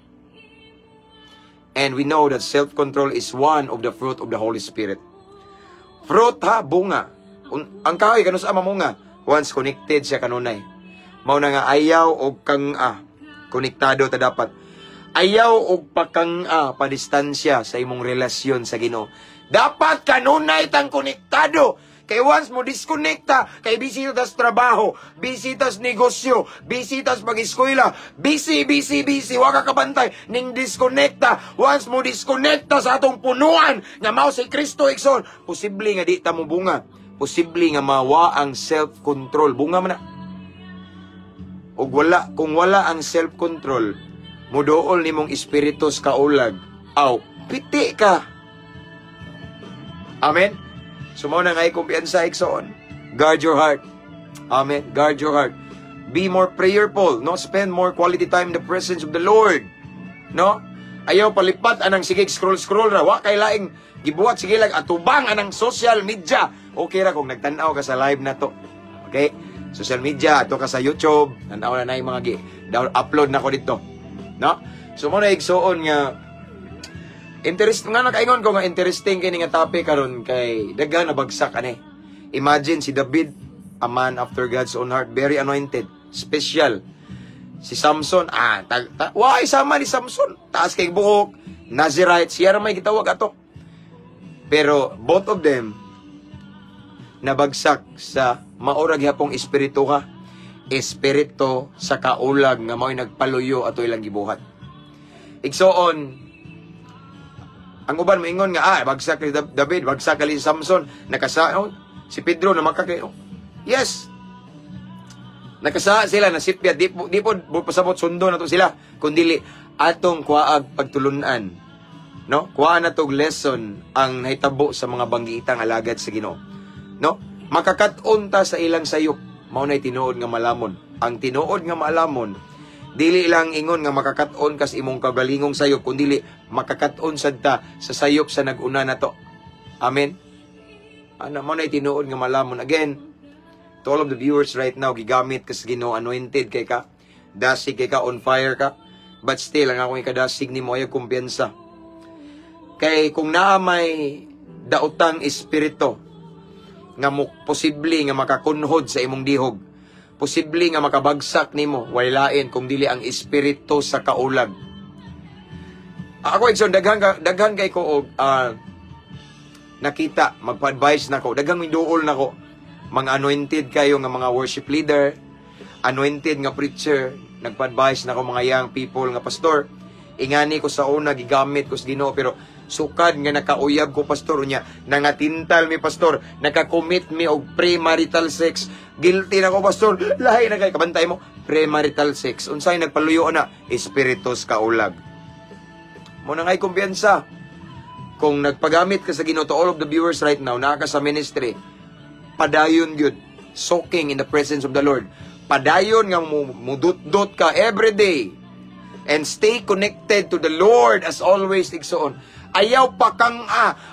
And we know that self-control is one of the fruit of the Holy Spirit. Fruit ha, bunga. Ang kahoy kanus ama mo nga once connected siya kanunay. Mao na nga ayaw og kang konektado ta dapat. Ayaw og pakang padistansya sa imong relasyon sa Ginoo. Dapat kanunay tang konektado. Kay once mo disconnecta, kay busy ta sa trabaho, busy ta sa negosyo, busy ta sa pag-eskwela, busy, busy, busy, wa ka kabantay, ning disconnecta. Once mo disconnecta sa atong punuan, nga mao si Kristo, igsoon, posible nga di ta mo bunga. Posible nga mawa ang self-control. Bunga man na. Ug wala, kung wala ang self-control, muduol nimong espiritu sa kaulag, aw, piti ka. Amen? So mao na nga kumpiyansa, igsoon. Guard your heart. Amen. Guard your heart. Be more prayerful, no? Spend more quality time in the presence of the Lord. No? Ayaw palipat anang sige scroll scroll ra, wa kay laing gibuhat, sige lang atubang anang social media. Okay ra kung nagtan-aw ka sa live na to. Okay? Social media, ato ka sa YouTube, tan-aw na na yung mga gi down upload na ko dito. No? So mao na, igsuon, nga interest nga nakaingon ko nga interesting kini nga topic karon kay daghan na bagsak ani. Imagine si David, a man after God's own heart, very anointed, special. Si Samson, tag, ta, why sama ni Samson? Taas kay buhok, Nazirite, siya ra may gitawag ato. Pero both of them nabagsak sa maura gihapong espiritu ka. Espiritu sa kaulag nga mao'y nagpaluyo ato ilang gibuhat. Igsoon, ang uban moingon nga bagsak ni David, bagsak kali si Samson, nakasa, oh, si Pedro na makakay. Oh. Yes. Nakasa sila nasipya, di po pasabot sundo na to sila kundili atong kuaag pagtulunan. No? Kuha na tog lesson ang nahitabo sa mga banggiitang alagad sa Ginoo. No? Makakat-on ta sa ilang sayop. Mao nay tinuod nga malamon. Ang tinuod nga maalamon, dili lang ingon nga makakat-on kas imong kagalingong sayop, kundili makakat-on sad ta sa sayop sa nag-una na to. Amen. Ano mo na tinuod nga malamon. Again, to all of the viewers right now, gigamit kas Ginoo, anointed kay ka, dasig kay ka, on fire ka. But still, ang akong ikadasig nimo ay kumpiyansa. Kay kung naa may daotang espiritu nga mo posible nga makakunhod sa imong dihog, posible nga makabagsak nimo, walay lain kung dili ang espiritu sa kaulag. Ako, igsoon, daghan kay ko og nakita, magpa-advise nako, daghang miduol nako. Mga anointed kayo nga mga worship leader, anointed nga preacher, nagpa-advise nako mga young people nga, "Pastor, ingani ko sa una, gigamit ko sa Ginoo, pero sukad nga nakauyab ko, pastor, unya nangatintal mi, pastor, nakakommit mi og premarital sex. Guilty na ko, pastor." Lahi na kay kabantay mo, premarital sex. Unsay nagpaluyo na? Espiritus kaulag. Mao na ngay kumpiyansa. Kung nagpagamit ka sa Ginoo, to all of the viewers right now, naa ka sa ministry, padayon gyud soaking in the presence of the Lord. Padayon nga mudut-dot ka every day and stay connected to the Lord as always, igsoon. Ayaw pa kang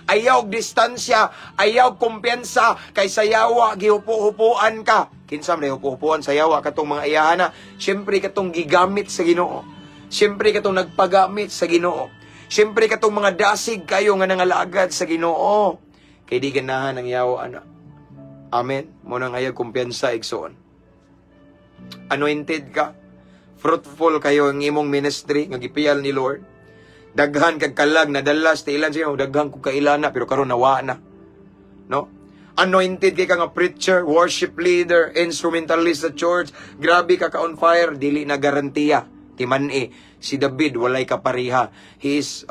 ayaw distansya, ayaw kumpiyansa kay sa yawa gihupo-hupuan ka. Kinsa man hupo-hupuan sa yawa? Katong mga iyahana? Syempre katong gigamit sa Ginoo. Syempre katong nagpagamit sa Ginoo. Syempre katong mga dasig kayo nga nangalagad sa Ginoo. Kay di ganahan ang yawa ana. Amen. Mao nang ayaw kumpiyansa, igsoon. Anointed ka. Fruitful kayo ang imong ministry nga gipiyal ni Lord. Daghan kag kalag nadala sa ilan siya, daghan kog kailana pero karon nawa na. No? Anointed kay ka nga preacher, worship leader, instrumentalist sa church, grabe ka ka on fire, dili na garantiya. Timan-i, si David walay kapariha. He is,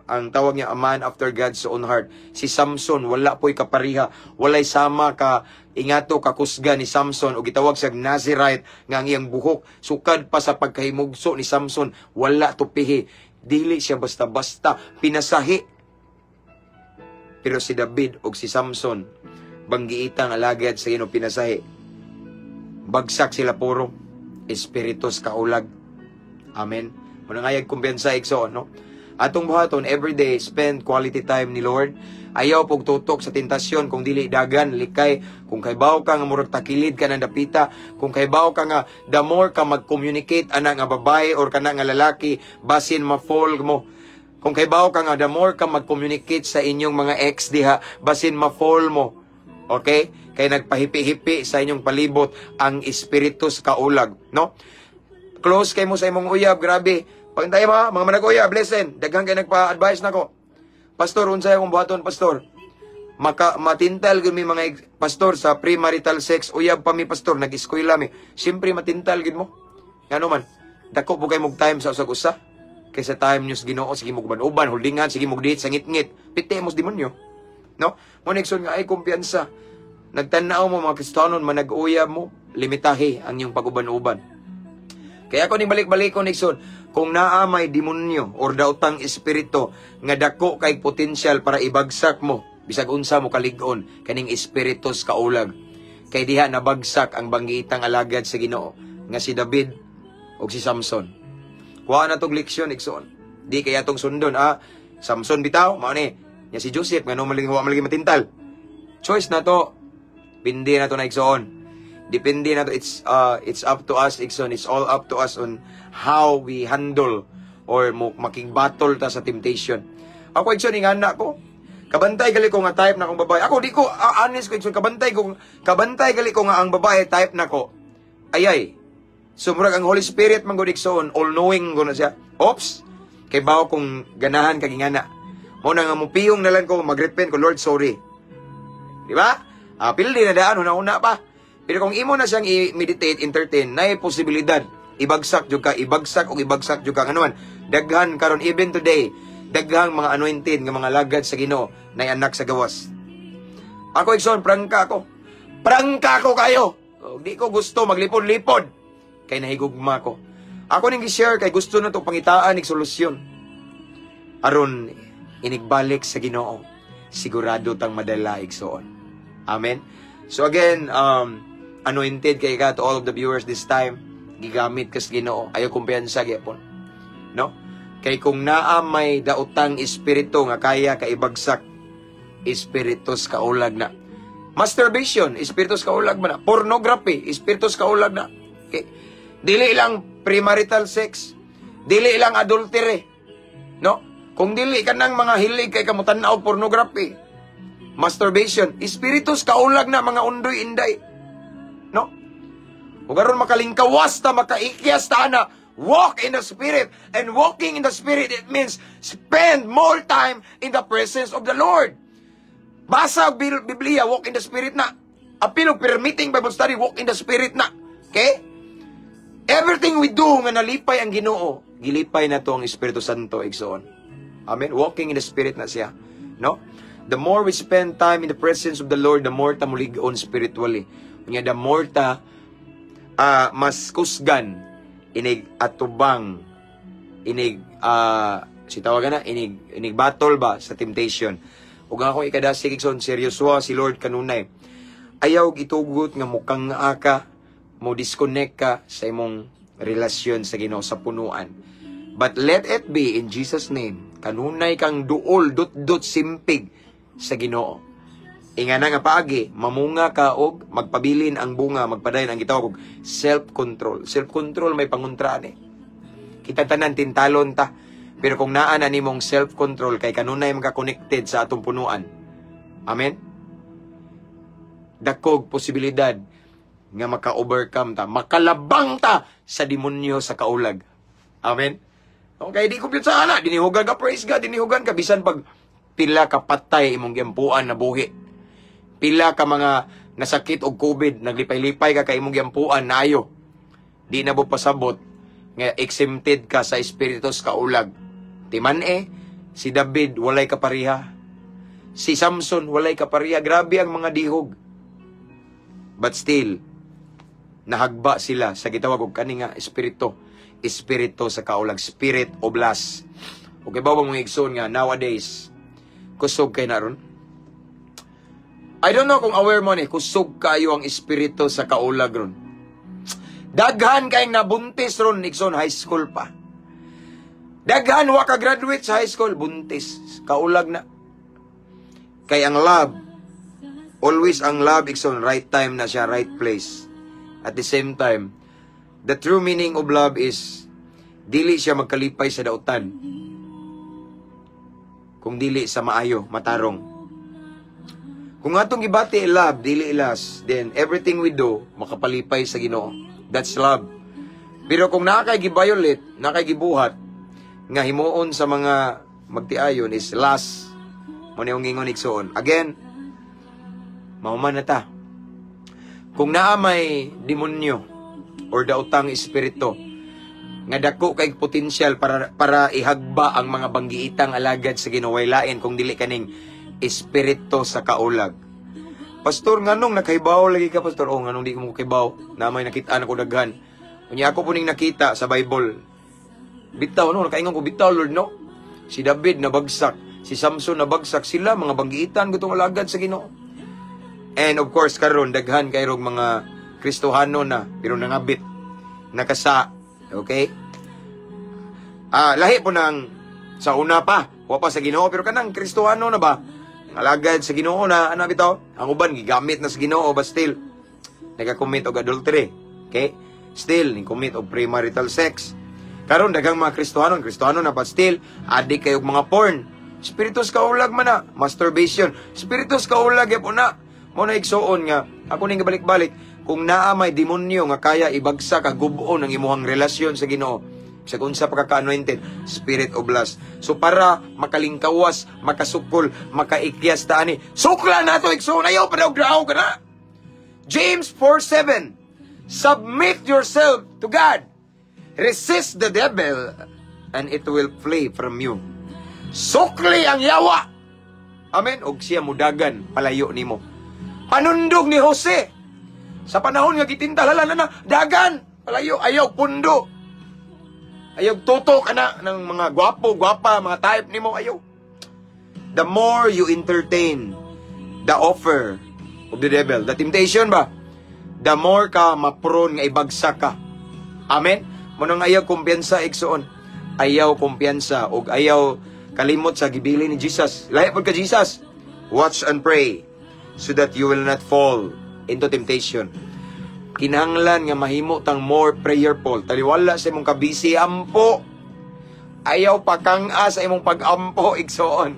ang tawag niya, a man after God's own heart. Si Samson, wala po'y kapariha. Walay sama ka, ingato kakusga ni Samson, o gitawag siya Nazirite, nga ang iyang buhok, sukad pa sa pagkahimugso ni Samson, wala tupihi. Dili siya basta-basta, pinasahi. Pero si David o si Samson, banggiitang alagad sa Ginoo, pinasahi. Bagsak sila puro. Espiritus kaulag. Amen. Mao na ngayag kumpiyansa, igsoon, no? Atong buhaton every day, spend quality time ni Lord. Ayaw pog tutok sa tentasyon kung dili dagan likay, kung kaybaw ka nga murag takilid ka ng dapita, kung kaybaw ka nga the more ka mag-communicate ana nga babae or kana nga lalaki, basin ma-fall mo. Kung kaybaw ka nga the more ka mag-communicate sa inyong mga ex diha, basin ma-fall mo. Okay? Kay nagpahipi-hipi sa inyong palibot ang espiritu sa kaulag, no? Close kay mo sa imong uyab, grabe. Pag tayo mga manag-uyab, listen, daghan kay nagpa-advise nako. "Pastor, unsay akong buhaton, pastor? Maka matintal gyud mi mga pastor sa premarital sex, uyab pa mi, pastor, nag-eskwela mi." Siyempre matintal gyud mo. Ngano man, dako po kay mog time sa usag usa kaysa time niyo sa Ginoo. Sige mo uban-uban, holdingan, sige mo date sa ngit-ngit. Piti mo sa demonyo. No? Mo Nixon nga ay kumpiyansa. Nagtan-aw mo mga Kristohanon, manag-uyab mo, limitahe ang inyong pag-uban-uban. Kaya ako ni balik-balik ko, Nixon, kung naa may demonyo or daotang espiritu nga dako kay potensyal para ibagsak mo, bisag unsa mo kalig-on, kaning espiritu sa kaulag. Kay diha nabagsak ang banggitang alagad sa Ginoo nga si David ug si Samson. Kuha na tog leksyon, igsoon. Di kaya tong sundon, ah, Samson bitaw, mao ni. Nya si Joseph, ngano maling wa malagi matintal? Choice na to. Pindi na to na, igsoon. Depende na to. It's up to us, igsoon. It's all up to us on how we handle or mo makigbattle ta sa temptation. Ako, igsoon, ingana ko. Kabantay gali ko nga type na akong babae. Ako di ko honest ko, igsoon, kabantay gali ko nga ang babae type na ko. Ayay. So murag ang Holy Spirit man gud, igsoon, all knowing ko na siya. Oops. Kay bawo kung ganahan kag ingana. Mo na nga mupiyong na lang ko, magrepent ko, "Lord, sorry." Di ba? Ah, pildi na daan, una-una pa. Pero kung imo na siyang i-meditate, entertain, naay posibilidad ibagsak jud ka, ibagsak og ibagsak jud ka. Ano man, daghan karon, even today, daghang mga anointed nga mga lagad sa Ginoo na anak sa gawas. Ako, igsoon, prangka ako. Prangka ko kayo. O, di ko gusto maglipod-lipod. Kay nahigugma ko. Ako ning gi-share kay gusto na to pangitaan ig solusyon. Aron inigbalik sa Ginoo, sigurado tang madala, igsoon. Amen. So again, anointed kay ka to all of the viewers this time. Gigamit kas Ginoo. Ayo kumpiyansa gyapon. No? Kay kung naa may daotang espiritu nga kaya ka ibagsak, espiritus kaulag na. Masturbation, espiritus kaulag man na. Pornography, espiritus kaulag na. Okay. Dili lang premarital sex, dili lang adultery. No? Kung dili ka nang mga hilig kay kamutan-aw pornography, masturbation, espiritus kaulag na, mga undoy inday. No? Ug aron makalingkawas ta, makaikyas ta na, walk in the Spirit. And walking in the Spirit, it means spend more time in the presence of the Lord. Basa og Biblia, walk in the Spirit na. Apil og permitting Bible study, walk in the Spirit na. Okay? Everything we do nga nalipay ang Ginoo, gilipay na to ang Espiritu Santo, igsoon. Amen. Walking in the Spirit na siya. No? The more we spend time in the presence of the Lord, the more ta mulig-on spiritually. Unya the more ta mas kusgan inig atubang inig si tawagan na inig battle ba sa temptation. Ug ang akong ikadasig, igsoon, seryoso si Lord kanunay. Ayaw itugot nga mukang nga ka mo disconnect ka sa imong relasyon sa Ginoo sa punuan. But let it be in Jesus' name. Kanunay kang duol, dut-dut, simpig sa Ginoo. Ingana nga paagi, mamunga ka og magpabilin ang bunga, magpadayon ang gitawag og self-control. Self-control may panguntraan eh. Kita tanan tintalon ta. Pero kung naa na nimong self-control kay kanunay maka-connected sa atong punuan. Amen? Dakog posibilidad nga maka-overcome ta, makalabang ta sa demonyo sa kaulag. Amen? Okay, di ko sa ana, dinihugan ka, praise God, dinihugan ka bisan pag pila ka patay imong giampuan na buhi. Pila ka mga nasakit og COVID, naglipay-lipay ka kay imong giampuan naayo. Di na mo pasabot nga exempted ka sa espiritus kaulag. Timan eh, si David walay kapariha. Si Samson walay kapariha. Grabe ang mga dihog. But still, nahagba sila sa gitawag og kani nga espiritu. Espiritu sa kaulag, spirit of lust. Okay ba mga igsoon nga nowadays kusog kay na ron? I don't know kung aware mo ni, kusog kayo ang espiritu sa kaulag ron. Daghan kayong nabuntis ron, igsoon, high school pa. Daghan wa ka graduate sa high school, buntis. Kaulag na. Kay ang love, always ang love, igsoon, right time na siya, right place. At the same time, the true meaning of love is dili siya magkalipay sa dautan. Kung dili sa maayo, matarong. Kung atong gibati love, dili lust, then everything we do, makapalipay sa Ginoo. That's love. Pero kung naa kay gi-violate, naa kay gibuhat, nga himuon sa mga magtiayon is lust. Mao ni ingon, igsoon. Again, mahuman na ta. Kung naa may demonyo or daotang espiritu nga dako kay potensyal para ihagba ang mga banggiitang alagad sa Ginoo, lain kung dili kaning espiritu sa kaulag. "Pastor, nganong nakahibaw lagi ka, Pastor?" "Oh, nganong di ko mo kahibaw? Na may nakita na ko daghan. Unya ako po ning nakita sa Bible. Bitaw, no, nakaingon ko, bitaw, Lord, no? Si David nabagsak, si Samson nabagsak, sila mga banggiitan gutong alagad sa Ginoo. And of course, karon daghan kay rog mga Kristohano na pero nangabit, nakasa, okay? Ah, lahi po ng sa una pa, wa pa sa Ginoo, pero kanang Kristohano na ba? Ang alagad sa Ginoo na ano bitaw? Ang uban gigamit na sa Ginoo, but still nagacommit og adultery. Okay? Still ni commit og premarital sex. Karon daghang mga Kristohano, Kristohano na, but still adik kayo og mga porn. Spiritus kaulag man na, masturbation. Spiritus kaulag gyapon na. Mao na, igsuon, nga ako ning gabalik-balik, kung naa may demonyo nga kaya ibagsak kag gub-on ang imuhang relasyon sa Ginoo sa unsa pa ka anointed, spirit of lust. So para makalingkawas, makasukol, makaikyas ta ani, sukla nato, igsuon, ayaw pa daw graw ka na. James 4:7. Submit yourself to God. Resist the devil and it will flee from you. Sukli ang yawa. Amen. Og siya mudagan palayo nimo. Panundog ni Jose. Sa panahon nga gitintal na na dagan palayo, ayaw pundo. Ayaw tutok ana ng mga gwapo, gwapa, mga type nimo, ayaw. The more you entertain the offer of the devil, the temptation ba, the more ka ma-prone nga ibagsak ka. Amen? Mao nang ayaw kumpiyansa, igsoon. Ayaw kumpiyansa og ayaw kalimot sa gibili ni Jesus. Lahi pod ka Jesus. Watch and pray so that you will not fall into temptation. Kinahanglan nga mahimo tang more prayerful. Taliwala sa imong kabisi, ampo. Ayaw pa kang sa imong pag-ampo, igsoon.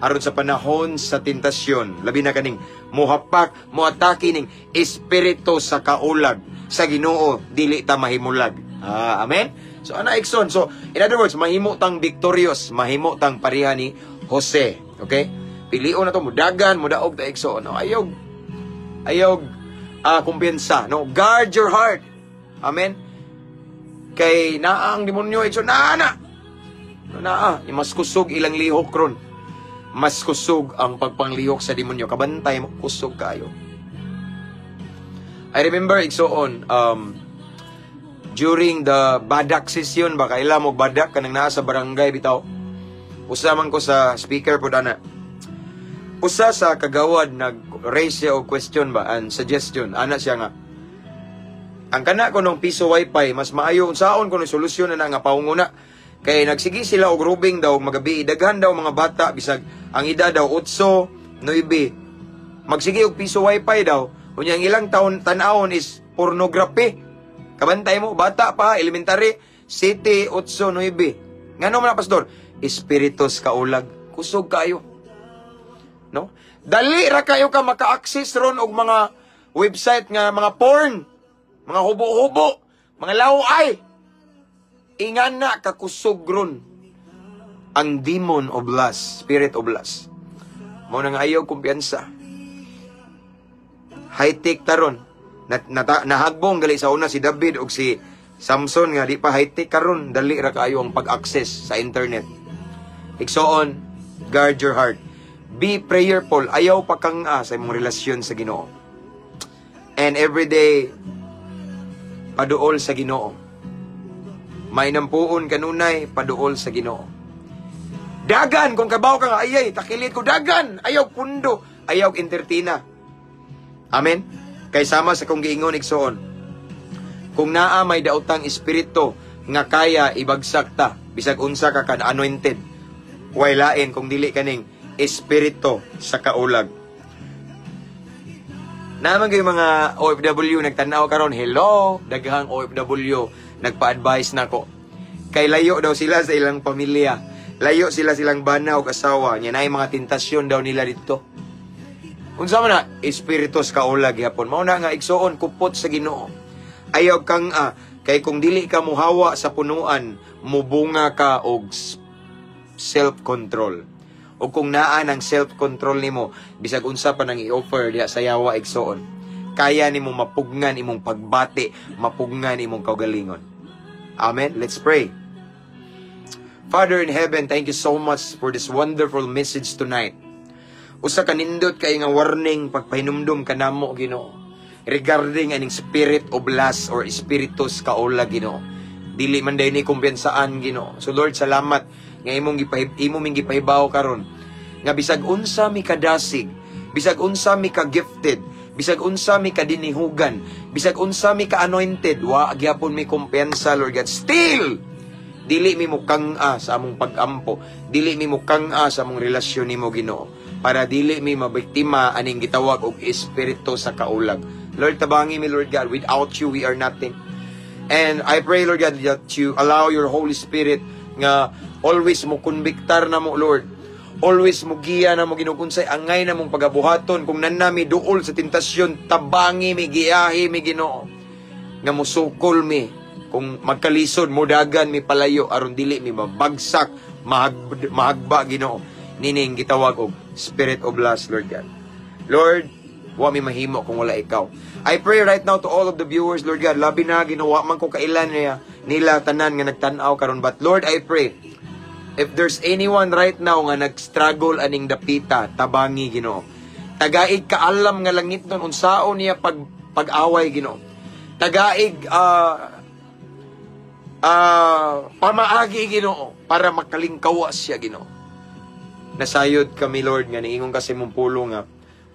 Aron sa panahon sa tentasyon, labi na kaning muhapak, muatake ning espiritu sa kaulag sa Ginoo, dili ta mahimulag. Ah, amen. So ana, igsoon. So in other words, mahimo tang victorious, mahimo tang pareha ni Jose. Okay? Pilion na to mudagan, mudaog ta, igsoon. No, ayaw ayaw kumpiyansa, no? Guard your heart. Amen. Kay naa ang demonyo, igsoon, naa na. No, naa, mas kusog ilang lihok ron. Mas kusog ang pagpanglihok sa demonyo. Kabantay mo, kusog kayo. I remember, igsoon, during the Badak session ba, kaila mo Badak, kanang naa sa barangay bitaw. Usa man ko sa speaker po dana. Usa sa kagawad nag-raise siya og question ba and suggestion. Ana siya nga, ang kana ko nung piso wifi, mas maayo unsaon ko ng solusyon na nga paunguna. Kay nagsige sila og roving daw magabi, daghan daw mga bata bisag ang edad daw 8, 9. Magsige og piso wifi daw. Unya ang ilang taon tan-awon is pornography. Kabantay mo, bata pa, elementary, 7, 8, 9. Ngano man na, Pastor? Espiritus kaulag. Kusog kayo. No? Dali ra kayo ka maka-access ron og mga website nga mga porn, mga hubo-hubo, mga laway. Ingana kakusog ron ang demon of lust, spirit of lust. Mao nang ayaw kumpiyansa. High-tech taron. Nahagbong gali sa una si David og si Samson nga di pa high-tech. Karon dali ra kaayo ang pag-access sa internet. Igsoon, guard your heart. Be prayerful. Ayaw pa kang sa imong relasyon sa Ginoo. And every day, paduol sa Ginoo. May nampuon kanunay, paduol sa Ginoo. Dagan kung kabaw ka nga ayay, takilit ko, dagan, ayaw pundo, ayaw entertaina. Amen. Kay sama sa kong giingon, igsoon. Kung naa may daotang espiritu nga kaya ibagsak ta bisag unsa ka kan anointed, way lain kung dili kaning espiritu sa kaulag. Naman kayo mga OFW nagtanaw karon, hello, daghang OFW nagpa-advise nako. Kay layo daw sila sa ilang pamilya. Layo sila silang bana og asawa. Nya naay mga tentasyon daw nila dito. Unsa man na espiritu sa kaulag gihapon. Mao na nga, igsuon, kupot sa Ginoo. Ayaw kang kay kung dili ka muhawa sa punuan, mubunga ka og self-control. O kung naa ng self-control nimo, bisag unsa pa nang i-offer diha sa yawa, igsuon, kaya nimo mapugngan imong pagbati, mapugngan imong kaugalingon. Amen. Let's pray. Father in heaven, thank you so much for this wonderful message tonight. Usa ka nindot kay nga warning, pagpahinumdum kanamo, Ginoo, regarding aning spirit of lust or espiritus kaulag, Ginoo. Dili man diay ni kumpiyansaan, Ginoo. So Lord, salamat nga imo ming gipahibaw karon nga bisag unsa mi kadasig, bisag unsa mi ka gifted, bisag unsa mi kadinihugan, bisag unsa mi ka anointed, wa gyapon mi kumpiyansa, Lord God. Still dili mi mukang-a sa among pag-ampo, dili mi mukang-a sa among relasyon nimo, Ginoo, para dili mi mabiktima aning gitawag og espiritu sa kaulag. Lord, tabangi mi, Lord God. Without you, we are nothing. And I pray, Lord God, that you allow your Holy Spirit nga always mo konbiktar na mo, Lord. Always mo giya na mo, Ginoo, kung unsay angay na mong pagabuhaton. Kung nanami duol sa tentasyon, tabangi mi, giyahi mi, Ginoo, nga musukol mi. Kung magkalisod, mudagan mi palayo aron dili mi mabagsak, mahagba, Ginoo, nining gitawag og spirit of lust, Lord God. Lord, wa mi mahimo kung wala ikaw. I pray right now to all of the viewers, Lord God, labi na, Ginoo, wa man ko kailan niya nila tanan nga nagtan-aw karon, but Lord, I pray if there's anyone right now nga nag-struggle aning dapita, tabangi, Ginoo. Tagaig kaalam nga langit nun unsaon niya pag-away, Ginoo. Tagaig pamaagi, Ginoo, para makalingkawas siya, Ginoo. Nasayod kami, Lord, nga niingon ka sa imong pulong nga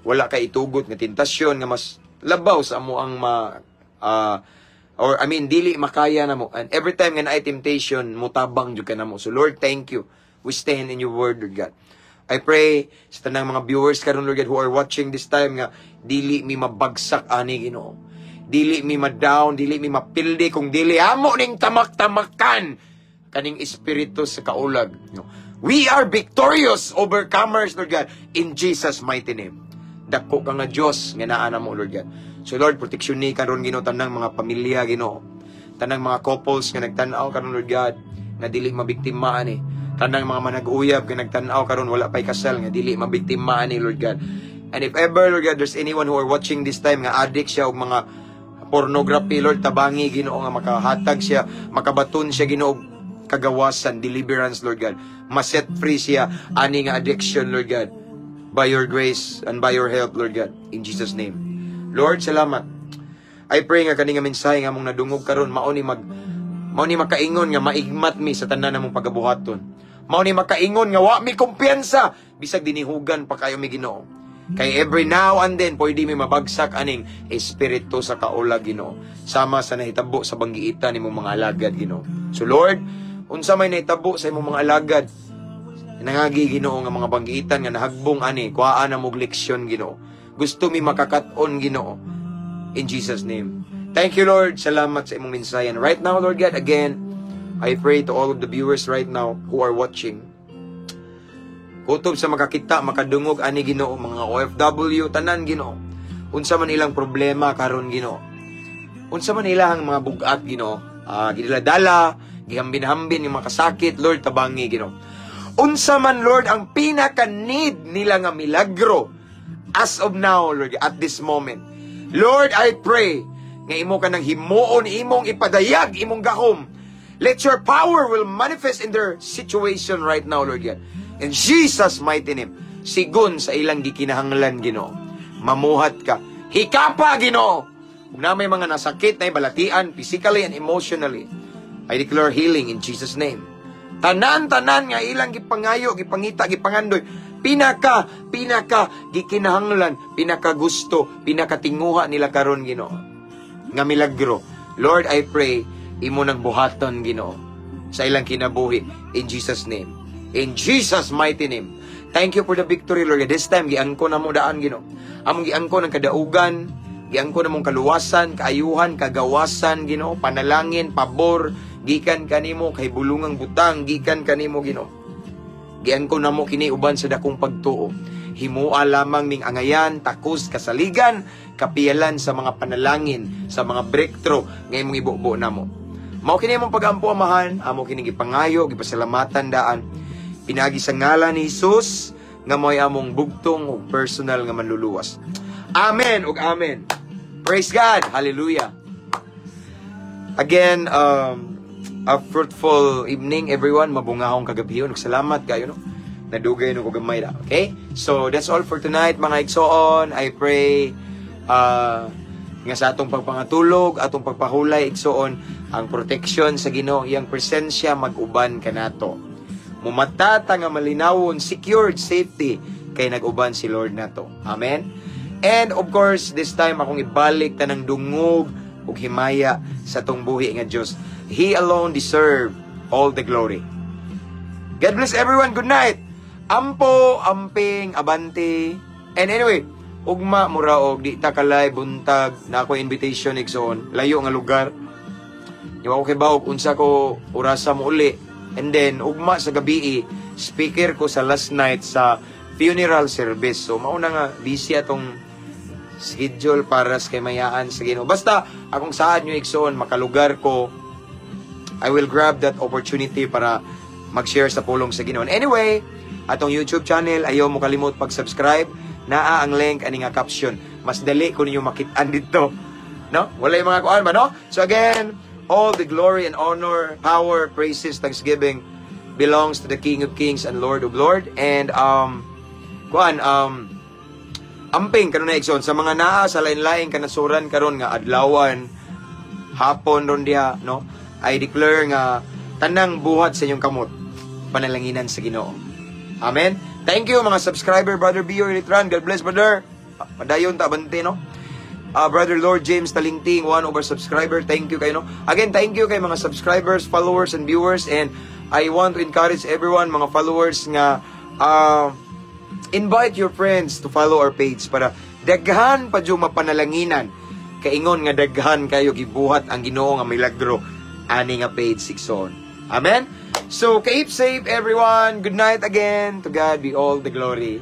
wala ka itugot nga tentasyon nga mas labaw sa amo ang ma or I mean, dili makaya na mo. And every time nga naay temptation, mutabang jud ka namo. So Lord, thank you. We stand in your word, Lord God. I pray sa tanang mga viewers karon, Lord God, who are watching this time, nga dili mi mabagsak ani, Ginoo. Dili mi ma-down, dili mi mapildi kung dili amo ning tamak-tamakan kaning espiritu sa kaulag, no? We are victorious overcomers, Lord God, in Jesus' mighty name. Dako ka nga Dios nga naa namo, Lord God. So Lord, proteksyon ni karon, Ginoo, tanang mga pamilya, Ginoo. Tanang mga couples nga nagtan-aw karon, Lord God, nga dili mabiktima ani. Tanang mga manag-uyab nga nagtan-aw karon, wala pay kasal, nga dili mabiktima ani, Lord God. And if ever, Lord God, there's anyone who are watching this time nga addict siya og mga pornography, Lord, tabangi, Ginoo, nga makahatag siya, makabaton siya, Ginoo, og kagawasan, deliverance, Lord God. Ma-set free siya ani nga addiction, Lord God. By your grace and by your help, Lord God. In Jesus' name. Lord, salamat. I pray nga kani nga mensahe nga among nadungog karon mao ni makaingon nga maigmat mi sa tanan namong pagabuhaton. Mao ni makaingon nga wa mi kumpiyansa bisag dinihugan pa kayo mi, Ginoo. Kay every now and then pwede mi mabagsak aning espiritu sa kaulag, Ginoo. Sama sa nahitabo sa banggiitan nimong mga alagad, Ginoo. So Lord, unsa may nahitabo sa imong mga alagad nangagi, Ginoo, nga mga banggiitan nga nahagbong ani, kuhaan na mog leksyon, Ginoo. Gusto mi makakat-on, Ginoo. In Jesus' name. Thank you, Lord. Salamat sa imong mensahe. And right now, Lord God, again, I pray to all of the viewers right now who are watching. Kutob sa makakita, makadungog ani, Ginoo, mga OFW, tanan, Ginoo. Unsa man ilang problema karon, Ginoo. Unsa man ilang mga bugat, Ginoo. Gidaladala, gihambin-hambin yung mga kasakit, Lord, tabangi, Ginoo. Unsa man, Lord, ang pinaka-need nila nga milagro as of now, Lord, at this moment. Lord, I pray nga imo ka nang himuon, imong ipadayag imong gahom. Let your power will manifest in their situation right now, Lord God. In Jesus' mighty name. Sigon sa ilang gikinahanglan, Ginoo. Mamuhat ka. Hikapa, Ginoo. Kung na may mga nasakit na balatian, physically and emotionally, I declare healing in Jesus' name. Tanan-tanan nga ilang gipangayo, gipangita, gipangandoy, pinaka, pinaka gikinahanglan, pinaka gusto, pinakatinguha nila karon, Ginoo, nga milagro. Lord, I pray, imo nang buhaton, Ginoo, sa ilang kinabuhi in Jesus' name. In Jesus' mighty name. Thank you for the victory, Lord. This time, giangko na mo daan, Ginoo. Among giangko ng kadaugan, giangko na mong kaluwasan, kaayuhan, kagawasan, Ginoo, panalangin, pabor, gikan kanimo kay bulungang butang, gikan kanimo, Ginoo. Giangko na mo kini uban sa dakong pagtuo. Himua lamang ning angayan, takos, kasaligan, kapiyalan sa mga panalangin, sa mga breakthrough nga imong ibubo namo. Mao kini among pagampo, Amahan, amo kini gipangayo, gipasalamatan daan. Pinagi sa ngalan ni Jesus nga mo'y among bugtong ug personal nga manluluwas. Amen ug amen. Praise God. Hallelujah. Again, a fruitful evening, everyone. Mabungahong kagabhion. Salamat kayo, no? Nadugay no ko gamay ra. Okay? So, that's all for tonight, mga igsoon. I pray nga sa atong pagpangatulog, atong pagpahulay, igsoon, ang protection sa Ginoo, iyang presensya mag-uban kanato. Mumatata nga malinawon, secured safety kay nag-uban si Lord nato. Amen. And of course, this time akong ibalik tanang dungog ug himaya sa atong buhi nga Dios. He alone deserve all the glory. God bless everyone. Good night. Ampo, amping, abante. And anyway, ugma mura og di ta kalay buntag na ako invitation, igsoon. Layo nga lugar. Di ko kay og unsa ko orasa mo uli. And then ugma sa gabi, speaker ko sa last night sa funeral service. So mauna nga busy atong schedule para sa kaymayaan sa Ginoo. Basta akong saad nyo, igsoon, makalugar ko, I will grab that opportunity para mag-share sa pulong sa Ginoo. Anyway, atong YouTube channel, ayaw mo kalimot pag-subscribe. Naa ang link ani nga caption. Mas dali ko ninyo makit-an dito. No? Wala yung mga kuan ba, no? So again, all the glory and honor, power, praises, thanksgiving belongs to the King of Kings and Lord of Lord. And kuan, amping kanunay, igsoon, sa mga naa sa lain-laing kanasuran karon nga adlawan, hapon ron diha, no? I declare nga tanang buhat sa inyong kamot panalanginan sa Ginoo. Amen. Thank you, mga subscriber, Brother Bio Elitran. God bless, brother. Padayon ta abante, no? Brother Lord James Talingting, one over subscriber. Thank you kayo, no? Again, thank you kay mga subscribers, followers, and viewers. And I want to encourage everyone, mga followers, nga invite your friends to follow our page para daghan pa jud mapanalanginan. Kaingon nga daghan kayo gibuhat ang Ginoo nga milagro ani nga page, igsoon. Amen? So, keep safe, everyone. Good night again. To God be all the glory.